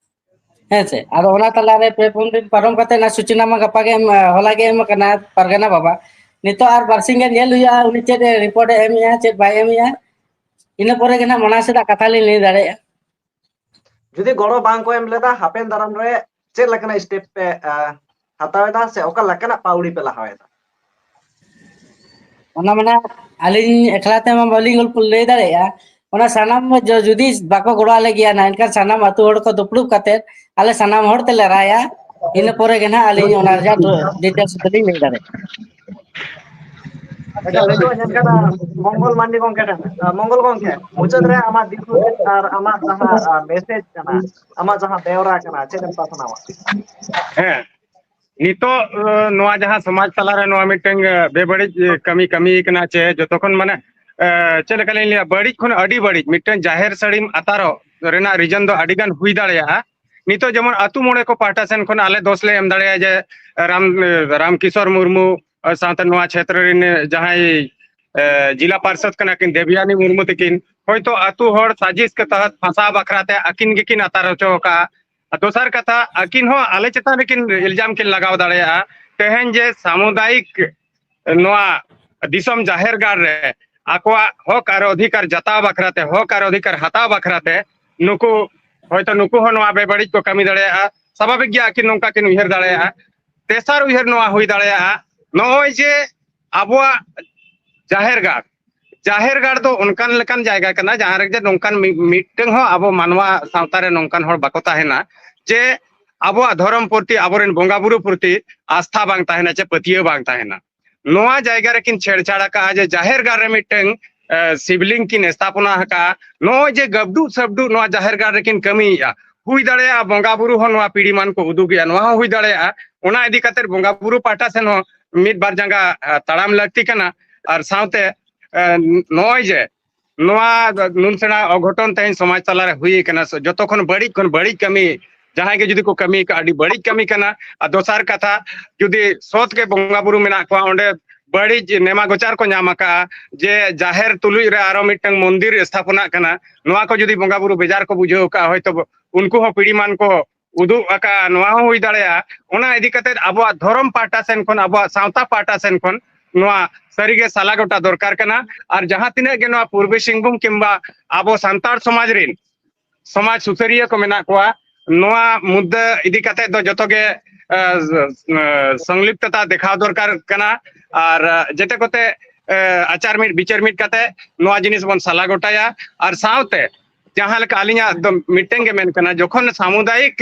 ᱦᱮᱸ ᱥᱮ? ᱟᱫᱚ ᱚᱱᱟ ᱛᱟᱞᱟᱨᱮ ᱯᱮ ᱯᱩᱱ ᱫᱤᱱ ᱯᱟᱨᱚᱢ ᱠᱟᱛᱮ ᱚᱱᱟ ᱥᱩᱪᱚᱱᱟ ᱢᱟ ᱜᱟᱯᱟ ᱜᱮ ᱮᱢ, ᱦᱚᱞᱟ ᱜᱮ ᱮᱢ ᱟᱠᱟᱱᱟ ᱯᱟᱨᱜᱟᱱᱟ ᱵᱟᱵᱟ᱾ ᱱᱤᱛᱚᱜ ᱟᱨ ᱵᱟᱨᱥᱤᱧ ᱜᱟᱱ ᱧᱮᱞ ᱦᱩᱭᱩᱜᱼᱟ, ᱩᱱᱤ ᱪᱮᱫ ᱨᱤᱯᱳᱨᱴ ᱮ ᱮᱢᱮᱜᱼᱟ, ᱪᱮᱫ ᱵᱟᱭ ᱮᱢᱮᱜᱼᱟ᱾ ᱤᱱᱟᱹ ᱯᱚᱨᱮ ᱜᱮ ᱱᱟᱦᱟᱜ ᱢᱟᱲᱟᱝ ᱥᱮᱫᱟᱜ ᱠᱟᱛᱷᱟ ᱞᱤᱧ ᱞᱟᱹᱭ ᱫᱟᱲᱮᱭᱟᱜᱼᱟ᱾ ᱡᱩᱫᱤ ᱜᱚᱲᱚ ᱵᱟᱝ ᱠᱚ ᱮᱢ ᱞᱮᱫᱟ, ᱦᱟᱯᱮᱱ ᱫᱟᱨᱟᱢ ᱨᱮ ᱪᱮᱫ ᱞᱮᱠᱟᱱᱟᱜ ᱥᱴᱮᱯ ᱯᱮ ᱦᱟᱛᱟᱣ ᱮᱫᱟ ᱥᱮ ᱚᱠᱟ ᱞᱮᱠᱟᱱᱟᱜ ᱯᱟᱹᱣᱲᱤ ᱯᱮ ᱞᱟᱦᱟᱣ ᱮᱫᱟ? ᱚᱱᱟ ᱢᱟᱱᱮ ᱟᱹᱞᱤᱧ ᱮᱠᱞᱟ ᱛᱮᱢᱟ ᱵᱟᱹᱞᱤᱧ ᱜᱚᱞᱯᱚ ᱞᱟᱹᱭ ᱫᱟᱲᱮᱭᱟᱜᱼᱟ᱾ ᱚᱱᱟ ᱥᱟᱱᱟᱢ ᱡᱩᱫᱤ ᱵᱟᱠᱚ ᱜᱚᱲᱚ ᱟᱞᱮ ᱜᱮᱭᱟ ᱱᱟ, ᱮᱱᱠᱷᱟᱱ ᱥᱟᱱᱟᱢ ᱟᱹᱛᱩ ᱦᱚᱲ ᱠᱚ ᱫᱩᱯᱲᱩᱵ ᱠᱟᱛᱮ ᱟᱞᱮ ᱥᱟᱱᱟᱢ ᱦᱚᱲ ᱛᱮᱞᱮ ᱨᱟᱭᱟ᱾ ᱤᱱᱟᱹ ᱯᱚᱨᱮ ᱜᱮ ᱱᱟᱦᱟᱜ ᱟᱹᱞᱤᱧ ᱚᱱᱟ ᱨᱮᱭᱟᱜ ᱰᱤᱴᱮᱞᱥ ᱫᱚᱞᱤᱧ ᱞᱟᱹᱭ ᱫᱟᱲᱮᱭᱟᱜᱼᱟ᱾ ᱟᱪᱪᱷᱟ, ᱱᱤᱛᱚᱜ ᱧᱮᱞ ᱠᱟᱱᱟ ᱢᱚᱝᱜᱚᱞ ᱢᱟᱱᱰᱤ ᱜᱚᱝᱠᱮ ᱴᱷᱮᱱ᱾ ᱢᱚᱝᱜᱚᱞ ᱜᱚᱝᱠᱮ, ᱢᱩᱪᱟᱹᱫ ᱨᱮ ᱟᱢᱟᱜ ᱫᱤᱥ ᱦᱩᱫᱤᱥ ᱟᱨ ᱟᱢᱟᱜ ᱡᱟᱦᱟᱸ ᱢᱮᱥᱮᱡᱽ ᱠᱟᱱᱟ, ᱟᱢᱟᱜ ᱡᱟᱦᱟᱸ ᱵᱮᱣᱨᱟ ᱠᱟᱱᱟ, ᱪᱮᱫ ᱮᱢ ᱯᱟᱥᱱᱟᱣᱟ? ᱦᱮᱸ, ᱱᱤᱛᱚᱜ ᱱᱚᱣᱟ ᱡᱟᱦᱟᱸ ᱥᱚᱢᱟᱡᱽ ᱛᱟᱞᱟᱨᱮ ᱱᱚᱣᱟ ᱢᱤᱫᱴᱟᱝ ᱵᱮᱵᱟᱹᱲᱤᱡ ᱠᱟᱹᱢᱤ ᱠᱟᱹᱢᱤ ᱠᱟᱱᱟ, ᱪᱮ ᱡᱚᱛᱚ ᱠᱷᱚᱱ ᱢᱟᱱᱮ ᱪᱮᱫ ᱞᱮᱠᱟ ᱞᱤᱧ ᱞᱟᱹᱭᱟ, ᱵᱟᱹᱲᱤᱡ ᱠᱷᱚᱱ ᱟᱹᱰᱤ ᱵᱟᱹᱲᱤᱡ ᱢᱤᱫᱴᱟᱝ ᱡᱟᱦᱮᱨ ᱥᱟᱹᱲᱤᱢ ᱟᱛᱟᱨᱚᱜ ᱨᱮᱱᱟᱜ ᱨᱤᱡᱚᱱ ᱫᱚ ᱟᱹᱰᱤ ᱜᱟᱱ ᱦᱩᱭ ᱫᱟᱲᱮᱭᱟᱜᱼᱟ᱾ ᱱᱤᱛᱚᱜ ᱡᱮᱢᱚᱱ ᱟᱹᱛᱩ ᱢᱚᱬᱮ ᱠᱚ ᱯᱟᱦᱴᱟ ᱥᱮᱱ ᱠᱷᱚᱱ ᱟᱞᱮ ᱫᱳᱥ ᱞᱮ ᱮᱢ ᱫᱟᱲᱮᱭᱟᱜᱼᱟ ᱡᱮ ᱨᱟᱢ ᱨᱟᱢᱠᱤᱥᱳᱨ ᱢᱩᱨᱢᱩ ᱥᱟᱶᱛᱮ ᱱᱚᱣᱟ ᱪᱷᱮᱛᱨᱚ ᱨᱮᱱ ᱡᱟᱦᱟᱸᱭ ᱡᱤᱞᱟ ᱯᱟᱨᱥᱚᱫ ᱠᱟᱱᱟ ᱠᱤᱱ ᱫᱮᱵᱤᱭᱟᱱᱤ ᱢᱩᱨᱢᱩ ᱛᱟᱹᱠᱤᱱ, ᱦᱚᱭᱛᱳ ᱟᱹᱛᱩ ᱦᱚᱲ ᱥᱟᱡᱤᱥ ᱠᱮ ᱛᱟᱦᱟᱛ ᱯᱷᱟᱸᱥᱟᱣ ᱵᱟᱠᱷᱨᱟ ᱛᱮ ᱟᱹᱠᱤᱱ ᱜᱮᱠᱤᱱ ᱟᱛᱟᱨ ᱦᱚᱪᱚ ᱟᱠᱟᱫᱼᱟ᱾ ᱟᱨ ᱫᱚᱥᱟᱨ ᱠᱟᱛᱷᱟ, ᱟᱹᱠᱤᱱ ᱦᱚᱸ ᱟᱞᱮ ᱪᱮᱛᱟᱱ ᱨᱮᱠᱤᱱ ᱤᱞᱡᱟᱢ ᱠᱤᱱ ᱞᱟᱜᱟᱣ ᱫᱟᱲᱮᱭᱟᱜᱼᱟ᱾ ᱛᱮᱦᱮᱧ ᱡᱮ ᱥᱟᱢᱩᱫᱟᱭᱤᱠ ᱱᱚᱣᱟ ᱫᱤᱥᱚᱢ ᱡᱟᱦᱮᱨ ᱜᱟᱲ ᱨᱮ ᱟᱠᱚᱣᱟᱜ ᱦᱚᱠ ᱟᱨ ᱚᱫᱷᱤᱠᱟᱨ ᱡᱟᱛᱟᱣ ᱵᱟᱠᱷᱨᱟ ᱛᱮ, ᱦᱚᱠ ᱟᱨ ᱚᱫᱷᱤᱠᱟᱨ ᱦᱟᱛᱟᱣ ᱵᱟᱠᱷᱨᱟ ᱛᱮ ᱱᱩᱠᱩ ᱦᱚᱭᱛᱳ ᱱᱩᱠᱩ ᱦᱚᱸ ᱱᱚᱣᱟ ᱵᱮᱵᱟᱹᱲᱤᱡ ᱠᱚ ᱠᱟᱹᱢᱤ ᱫᱟᱲᱮᱭᱟᱜᱼᱟ᱾ ᱥᱟᱵᱷᱟᱵᱤᱠ ᱜᱮ ᱟᱹᱠᱤᱱ ᱱᱚᱝᱠᱟ ᱠᱤᱱ ᱩᱭᱦᱟᱹᱨ ᱫᱟᱲᱮᱭᱟᱜᱼᱟ᱾ ᱛᱮᱥᱟᱨ ᱩᱭᱦᱟᱹᱨ ᱱᱚᱣᱟ ᱦᱩᱭ ᱫᱟᱲᱮᱭᱟᱜᱼᱟ, ᱱᱚᱜᱼᱚᱭ ᱡᱮ ᱟᱵᱚᱣᱟᱜ ᱡᱟᱦᱮᱨ ᱜᱟᱲ, ᱡᱟᱦᱮᱨ ᱜᱟᱲ ᱫᱚ ᱚᱱᱠᱟᱱ ᱞᱮᱠᱟᱱ ᱡᱟᱭᱜᱟ ᱠᱟᱱᱟ ᱡᱟᱦᱟᱸ ᱨᱮ ᱡᱮ ᱱᱚᱝᱠᱟᱱ ᱢᱤ-, ᱢᱤᱫᱴᱟᱝ ᱦᱚᱸ ᱟᱵᱚ ᱢᱟᱱᱣᱟ ᱥᱟᱶᱛᱟ ᱨᱮ ᱱᱚᱝᱠᱟᱱ ᱦᱚᱲ ᱵᱟᱠᱚ ᱛᱟᱦᱮᱱᱟ ᱡᱮ ᱟᱵᱚᱣᱟᱜ ᱫᱷᱚᱨᱚᱢ ᱯᱨᱚᱛᱤ, ᱟᱵᱚᱨᱮᱱ ᱵᱚᱸᱜᱟ ᱵᱩᱨᱩ ᱯᱨᱚᱛᱤ ᱟᱥᱛᱷᱟ ᱵᱟᱝ ᱛᱟᱦᱮᱱᱟ ᱪᱮ ᱯᱟᱹᱛᱭᱟᱹᱣ ᱵᱟᱝ ᱛᱟᱦᱮᱱᱟ᱾ ᱱᱚᱣᱟ ᱡᱟᱭᱜᱟ ᱨᱮᱠᱤᱱ ᱪᱷᱮᱲᱪᱷᱟᱲ ᱟᱠᱟᱫᱼᱟ ᱡᱮ ᱡᱟᱦᱮᱨ ᱜᱟᱲ ᱨᱮ ᱢᱤᱫᱴᱟᱝ, ᱮ, ᱥᱤᱵᱞᱤᱝ ᱠᱤᱱ ᱥᱛᱷᱟᱯᱚᱱᱟ ᱟᱠᱟᱫᱼᱟ᱾ ᱱᱚᱜᱼᱚᱭ ᱡᱮ ᱜᱟᱵᱰᱩᱜ ᱥᱟᱵᱰᱩᱜ ᱱᱚᱣᱟ ᱡᱟᱦᱮᱨ ᱜᱟᱲ ᱨᱮᱠᱤᱱ ᱠᱟᱹᱢᱤᱭᱮᱫᱼᱟ, ᱦᱩᱭ ᱫᱟᱲᱮᱭᱟᱜᱼᱟ ᱵᱚᱸᱜᱟ ᱵᱩᱨᱩ ᱦᱚᱸ ᱱᱚᱣᱟ ᱯᱤᱲᱤᱢᱟᱱ ᱠᱚ ᱩᱫᱩᱜᱮᱜᱼᱟ, ᱱᱚᱣᱟ ᱦᱚᱸ ᱦᱩᱭ ᱫᱟᱲᱮᱭᱟᱜᱼᱟ᱾ ᱚᱱᱟ ᱤᱫᱤ ᱠᱟᱛᱮ ᱵᱚᱸᱜᱟ ᱵᱩᱨᱩ ᱯᱟᱦᱴᱟ ᱥᱮᱱ ᱦᱚᱸ ᱢᱤᱫ ᱵᱟᱨ ᱡᱟᱸᱜᱟ ᱛᱟᱲᱟᱢ ᱞᱟᱹᱠᱛᱤ ᱠᱟᱱᱟ᱾ ᱟᱨ ᱥᱟᱶᱛᱮ ᱱᱚᱜᱼᱚᱭ ᱡᱮ ᱱᱚᱣᱟ ᱱᱩᱱ ᱥᱮᱬᱟ ᱚᱜᱷᱚᱴᱚᱱ ᱛᱮᱦᱮᱧ ᱥᱚᱢᱟᱡᱽ ᱛᱟᱞᱟᱨᱮ ᱦᱩᱭ ᱠᱟᱱᱟ, ᱡᱚᱛᱚ ᱠᱷᱚᱱ ᱵᱟᱹᱲᱤᱡ ᱠᱷᱚᱱ ᱵᱟᱹᱲᱤᱡ ᱠᱟᱹᱢᱤ ᱡᱟᱦᱟᱸᱭ ᱜᱮ ᱡᱩᱫᱤ ᱠᱚ ᱠᱟᱹᱢᱤ ᱠᱟᱜᱼᱟ, ᱟᱹᱰᱤ ᱵᱟᱹᱲᱤᱡ ᱠᱟᱹᱢᱤ ᱠᱟᱱᱟ᱾ ᱟᱨ ᱫᱚᱥᱟᱨ ᱠᱟᱛᱷᱟ, ᱡᱩᱫᱤ ᱥᱚᱛ ᱜᱮ ᱵᱚᱸᱜᱟ ᱵᱩᱨᱩ ᱢᱮᱱᱟᱜ ᱠᱚᱣᱟ, ᱚᱸᱰᱮ ᱵᱟᱹᱲᱤᱡ ᱱᱮᱢᱟ ᱜᱚᱪᱟᱨ ᱠᱚ ᱧᱟᱢ ᱟᱠᱟᱜᱼᱟ ᱡᱮ ᱡᱟᱦᱮᱨ ᱛᱩᱞᱩᱡ ᱨᱮ ᱟᱨᱚ ᱢᱤᱫᱴᱟᱝ ᱢᱚᱱᱫᱤᱨ ᱥᱛᱷᱟᱯᱚᱱᱟᱜ ᱠᱟᱱᱟ, ᱱᱚᱣᱟ ᱠᱚ ᱡᱩᱫᱤ ᱵᱚᱸᱜᱟ ᱵᱩᱨᱩ ᱵᱮᱡᱟᱨ ᱠᱚ ᱵᱩᱡᱷᱟᱹᱣ ᱠᱟᱜᱼᱟ, ᱦᱚᱭᱛᱳ ᱩᱱᱠᱩ ᱦᱚᱸ ᱯᱤᱲᱤᱢᱟᱱ ᱠᱚ ᱩᱫᱩᱜ ᱟᱠᱟᱜᱼᱟ, ᱱᱚᱣᱟ ᱦᱚᱸ ᱦᱩᱭ ᱫᱟᱲᱮᱭᱟᱜᱼᱟ᱾ ᱚᱱᱟ ᱤᱫᱤ ᱠᱟᱛᱮ ᱟᱵᱚᱣᱟᱜ ᱫᱷᱚᱨᱚᱢ ᱯᱟᱦᱴᱟ ᱥᱮᱱ ᱠᱷᱚᱱ, ᱟᱵᱚᱣᱟᱜ ᱥᱟᱶᱛᱟ ᱯᱟᱦᱴᱟ ᱥᱮᱱ ᱠᱷᱚᱱ ᱱᱚᱣᱟ ᱥᱟᱹᱨᱤᱜᱮ ᱥᱟᱞᱟ ᱜᱚᱴᱟ ᱫᱚᱨᱠᱟᱨ ᱠᱟᱱᱟ᱾ ᱟᱨ ᱡᱟᱦᱟᱸ ᱛᱤᱱᱟᱹᱜ ᱜᱮ ᱱᱚᱣᱟ ᱯᱩᱨᱵᱤ ᱥᱤᱝᱵᱷᱩᱢ ᱠᱤᱝᱵᱟ ᱟᱵᱚ ᱥᱟᱱᱛᱟᱲ ᱥᱚᱢᱟᱡᱽ ᱨᱤᱱ ᱥᱚᱢᱟᱡᱽ ᱥᱩᱥᱟᱹᱨᱤᱭᱟᱹ ᱠᱚ ᱢᱮᱱᱟᱜ ᱠᱚᱣᱟ, ᱱᱚᱣᱟ ᱢᱩᱫᱽᱫᱟᱹ ᱤᱫᱤ ᱠᱟᱛᱮ ᱫᱚ ᱡᱚᱛᱚ ᱜᱮ, ᱟᱸ, ᱟᱸ, ᱥᱚᱝᱞᱤᱯᱛᱚᱛᱟ ᱫᱮᱠᱷᱟᱣ ᱫᱚᱨᱠᱟᱨ ᱠᱟᱱᱟ᱾ ᱟᱨ, ᱟᱸ, ᱡᱮᱛᱮ ᱠᱚᱛᱮ, ᱟᱸ, ᱟᱪᱟᱨ ᱢᱤᱫ ᱵᱤᱪᱟᱹᱨ ᱢᱤᱫ ᱠᱟᱛᱮ ᱱᱚᱣᱟ ᱡᱤᱱᱤᱥ ᱵᱚᱱ ᱥᱟᱞᱟ ᱜᱚᱴᱟᱭᱟ᱾ ᱟᱨ ᱥᱟᱶᱛᱮ ᱡᱟᱦᱟᱸ ᱞᱮᱠᱟ ᱟᱹᱞᱤᱧᱟᱜ ᱫᱚ ᱢᱤᱫᱴᱮᱱ ᱜᱮ ᱢᱮᱱ ᱠᱟᱱᱟ, ᱡᱚᱠᱷᱚᱱ ᱥᱟᱢᱩᱫᱟᱭᱤᱠ,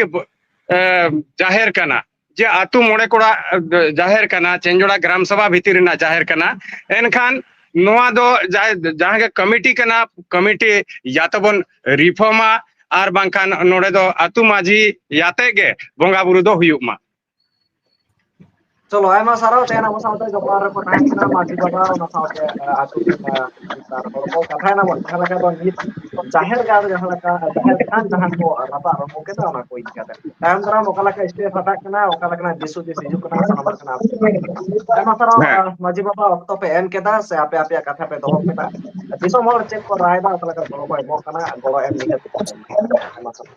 ᱟᱸ, ᱡᱟᱦᱮᱨ ᱠᱟᱱᱟ, ᱡᱮ ᱟᱹᱛᱩ ᱢᱚᱬᱮ ᱠᱚᱲᱟ, ᱟᱸ, ᱡᱟᱦᱮᱨ ᱠᱟᱱᱟ, ᱪᱮᱧᱡᱚᱲᱟ ᱜᱨᱟᱢ ᱥᱚᱵᱷᱟ ᱵᱷᱤᱛᱤᱨ ᱨᱮᱱᱟᱜ ᱡᱟᱦᱮᱨ ᱠᱟᱱᱟ, ᱮᱱᱠᱷᱟᱱ ᱱᱚᱣᱟ ᱫᱚ ᱡᱟᱦᱟᱸ, ᱡᱟᱦᱟᱸ ᱜᱮ ᱠᱚᱢᱤᱴᱤ ᱠᱟᱱᱟ, ᱠᱚᱢᱤᱴᱤ ᱭᱟ ᱛᱚᱵᱚᱱ ᱨᱤᱯᱷᱚᱨᱢᱟ, ᱟᱨ ᱵᱟᱝᱠᱷᱟᱱ ᱱᱚᱰᱮ ᱫᱚ ᱟᱹᱛᱩ ᱢᱟᱹᱡᱷᱤ ᱭᱟᱛᱮ ᱜᱮ ᱵᱚᱸᱜᱟ ᱵᱩᱨᱩ ᱫᱚ ᱦᱩᱭᱩᱜ ᱢᱟ᱾ ᱪᱚᱞᱚ, ᱟᱭᱢᱟ ᱥᱟᱨᱦᱟᱣ᱾ ᱛᱮᱦᱮᱧ ᱟᱵᱚ ᱥᱟᱶᱛᱮ ᱡᱚᱯᱲᱟᱣ ᱨᱮᱠᱚ ᱛᱟᱦᱮᱸ ᱠᱟᱱᱟ ᱢᱟᱹᱡᱷᱤ ᱵᱟᱵᱟ, ᱚᱱᱟ ᱥᱟᱶᱛᱮ, ᱟᱹᱛᱩ ᱨᱮᱱ ᱱᱮᱛᱟᱨ ᱦᱚᱲ ᱠᱚ ᱠᱟᱛᱷᱟᱭᱮᱱᱟ ᱵᱚᱱ, ᱡᱟᱦᱟᱸ ᱞᱮᱠᱟ ᱫᱚ ᱱᱤᱛ ᱡᱟᱦᱮᱨ ᱜᱟᱲ ᱨᱮ ᱡᱟᱦᱟᱸ ᱞᱮᱠᱟ ᱡᱟᱦᱮᱨ ᱛᱷᱟᱱ ᱡᱟᱦᱟᱸ ᱠᱚ ᱨᱟᱯᱟᱜ ᱨᱚᱢᱚ ᱠᱮᱫᱟ, ᱚᱱᱟ ᱠᱚ ᱤᱫᱤ ᱠᱟᱛᱮ ᱛᱟᱭᱚᱢ ᱫᱟᱨᱟᱢ ᱚᱠᱟ ᱞᱮᱠᱟ ᱥᱴᱮᱯ ᱦᱟᱛᱟᱜ ᱠᱟᱱᱟ, ᱚᱠᱟ ᱞᱮᱠᱟᱱᱟᱜ ᱫᱤᱥ ᱦᱩᱫᱤᱥ ᱦᱤᱡᱩᱜ ᱠᱟᱱᱟ, ᱥᱟᱱᱟᱢᱟᱜ ᱠᱟᱱᱟ᱾ ᱟᱭᱢᱟ ᱥᱟᱨᱦᱟᱣ, ᱦᱮᱸ᱾ ᱟᱸ, ᱢᱟᱹᱡᱷᱤ ᱵᱟᱵᱟ, ᱚᱠᱛᱚ ᱯᱮ ᱮᱢ ᱠᱮᱫᱟ ᱥᱮ ᱟᱯᱮ ᱟᱯᱮᱭᱟᱜ ᱠᱟᱛᱷᱟ ᱯᱮ ᱫᱚᱦᱚ ᱠᱮᱫᱟ᱾ ᱫᱤᱥᱚᱢ ᱦᱚᱲ ᱪᱮᱫ ᱠᱚ ᱨᱟᱭ ᱫᱟ, ᱚᱠᱟ ᱞᱮᱠᱟ ᱜᱚᱲᱚ ᱠᱚ ᱮᱢᱚᱜ ᱠᱟᱱᱟ, ᱜᱚᱲᱚ ᱮᱢ ᱱᱤᱦᱟᱹᱛ ᱟᱭᱢᱟ ᱥᱟᱨᱦᱟᱣ᱾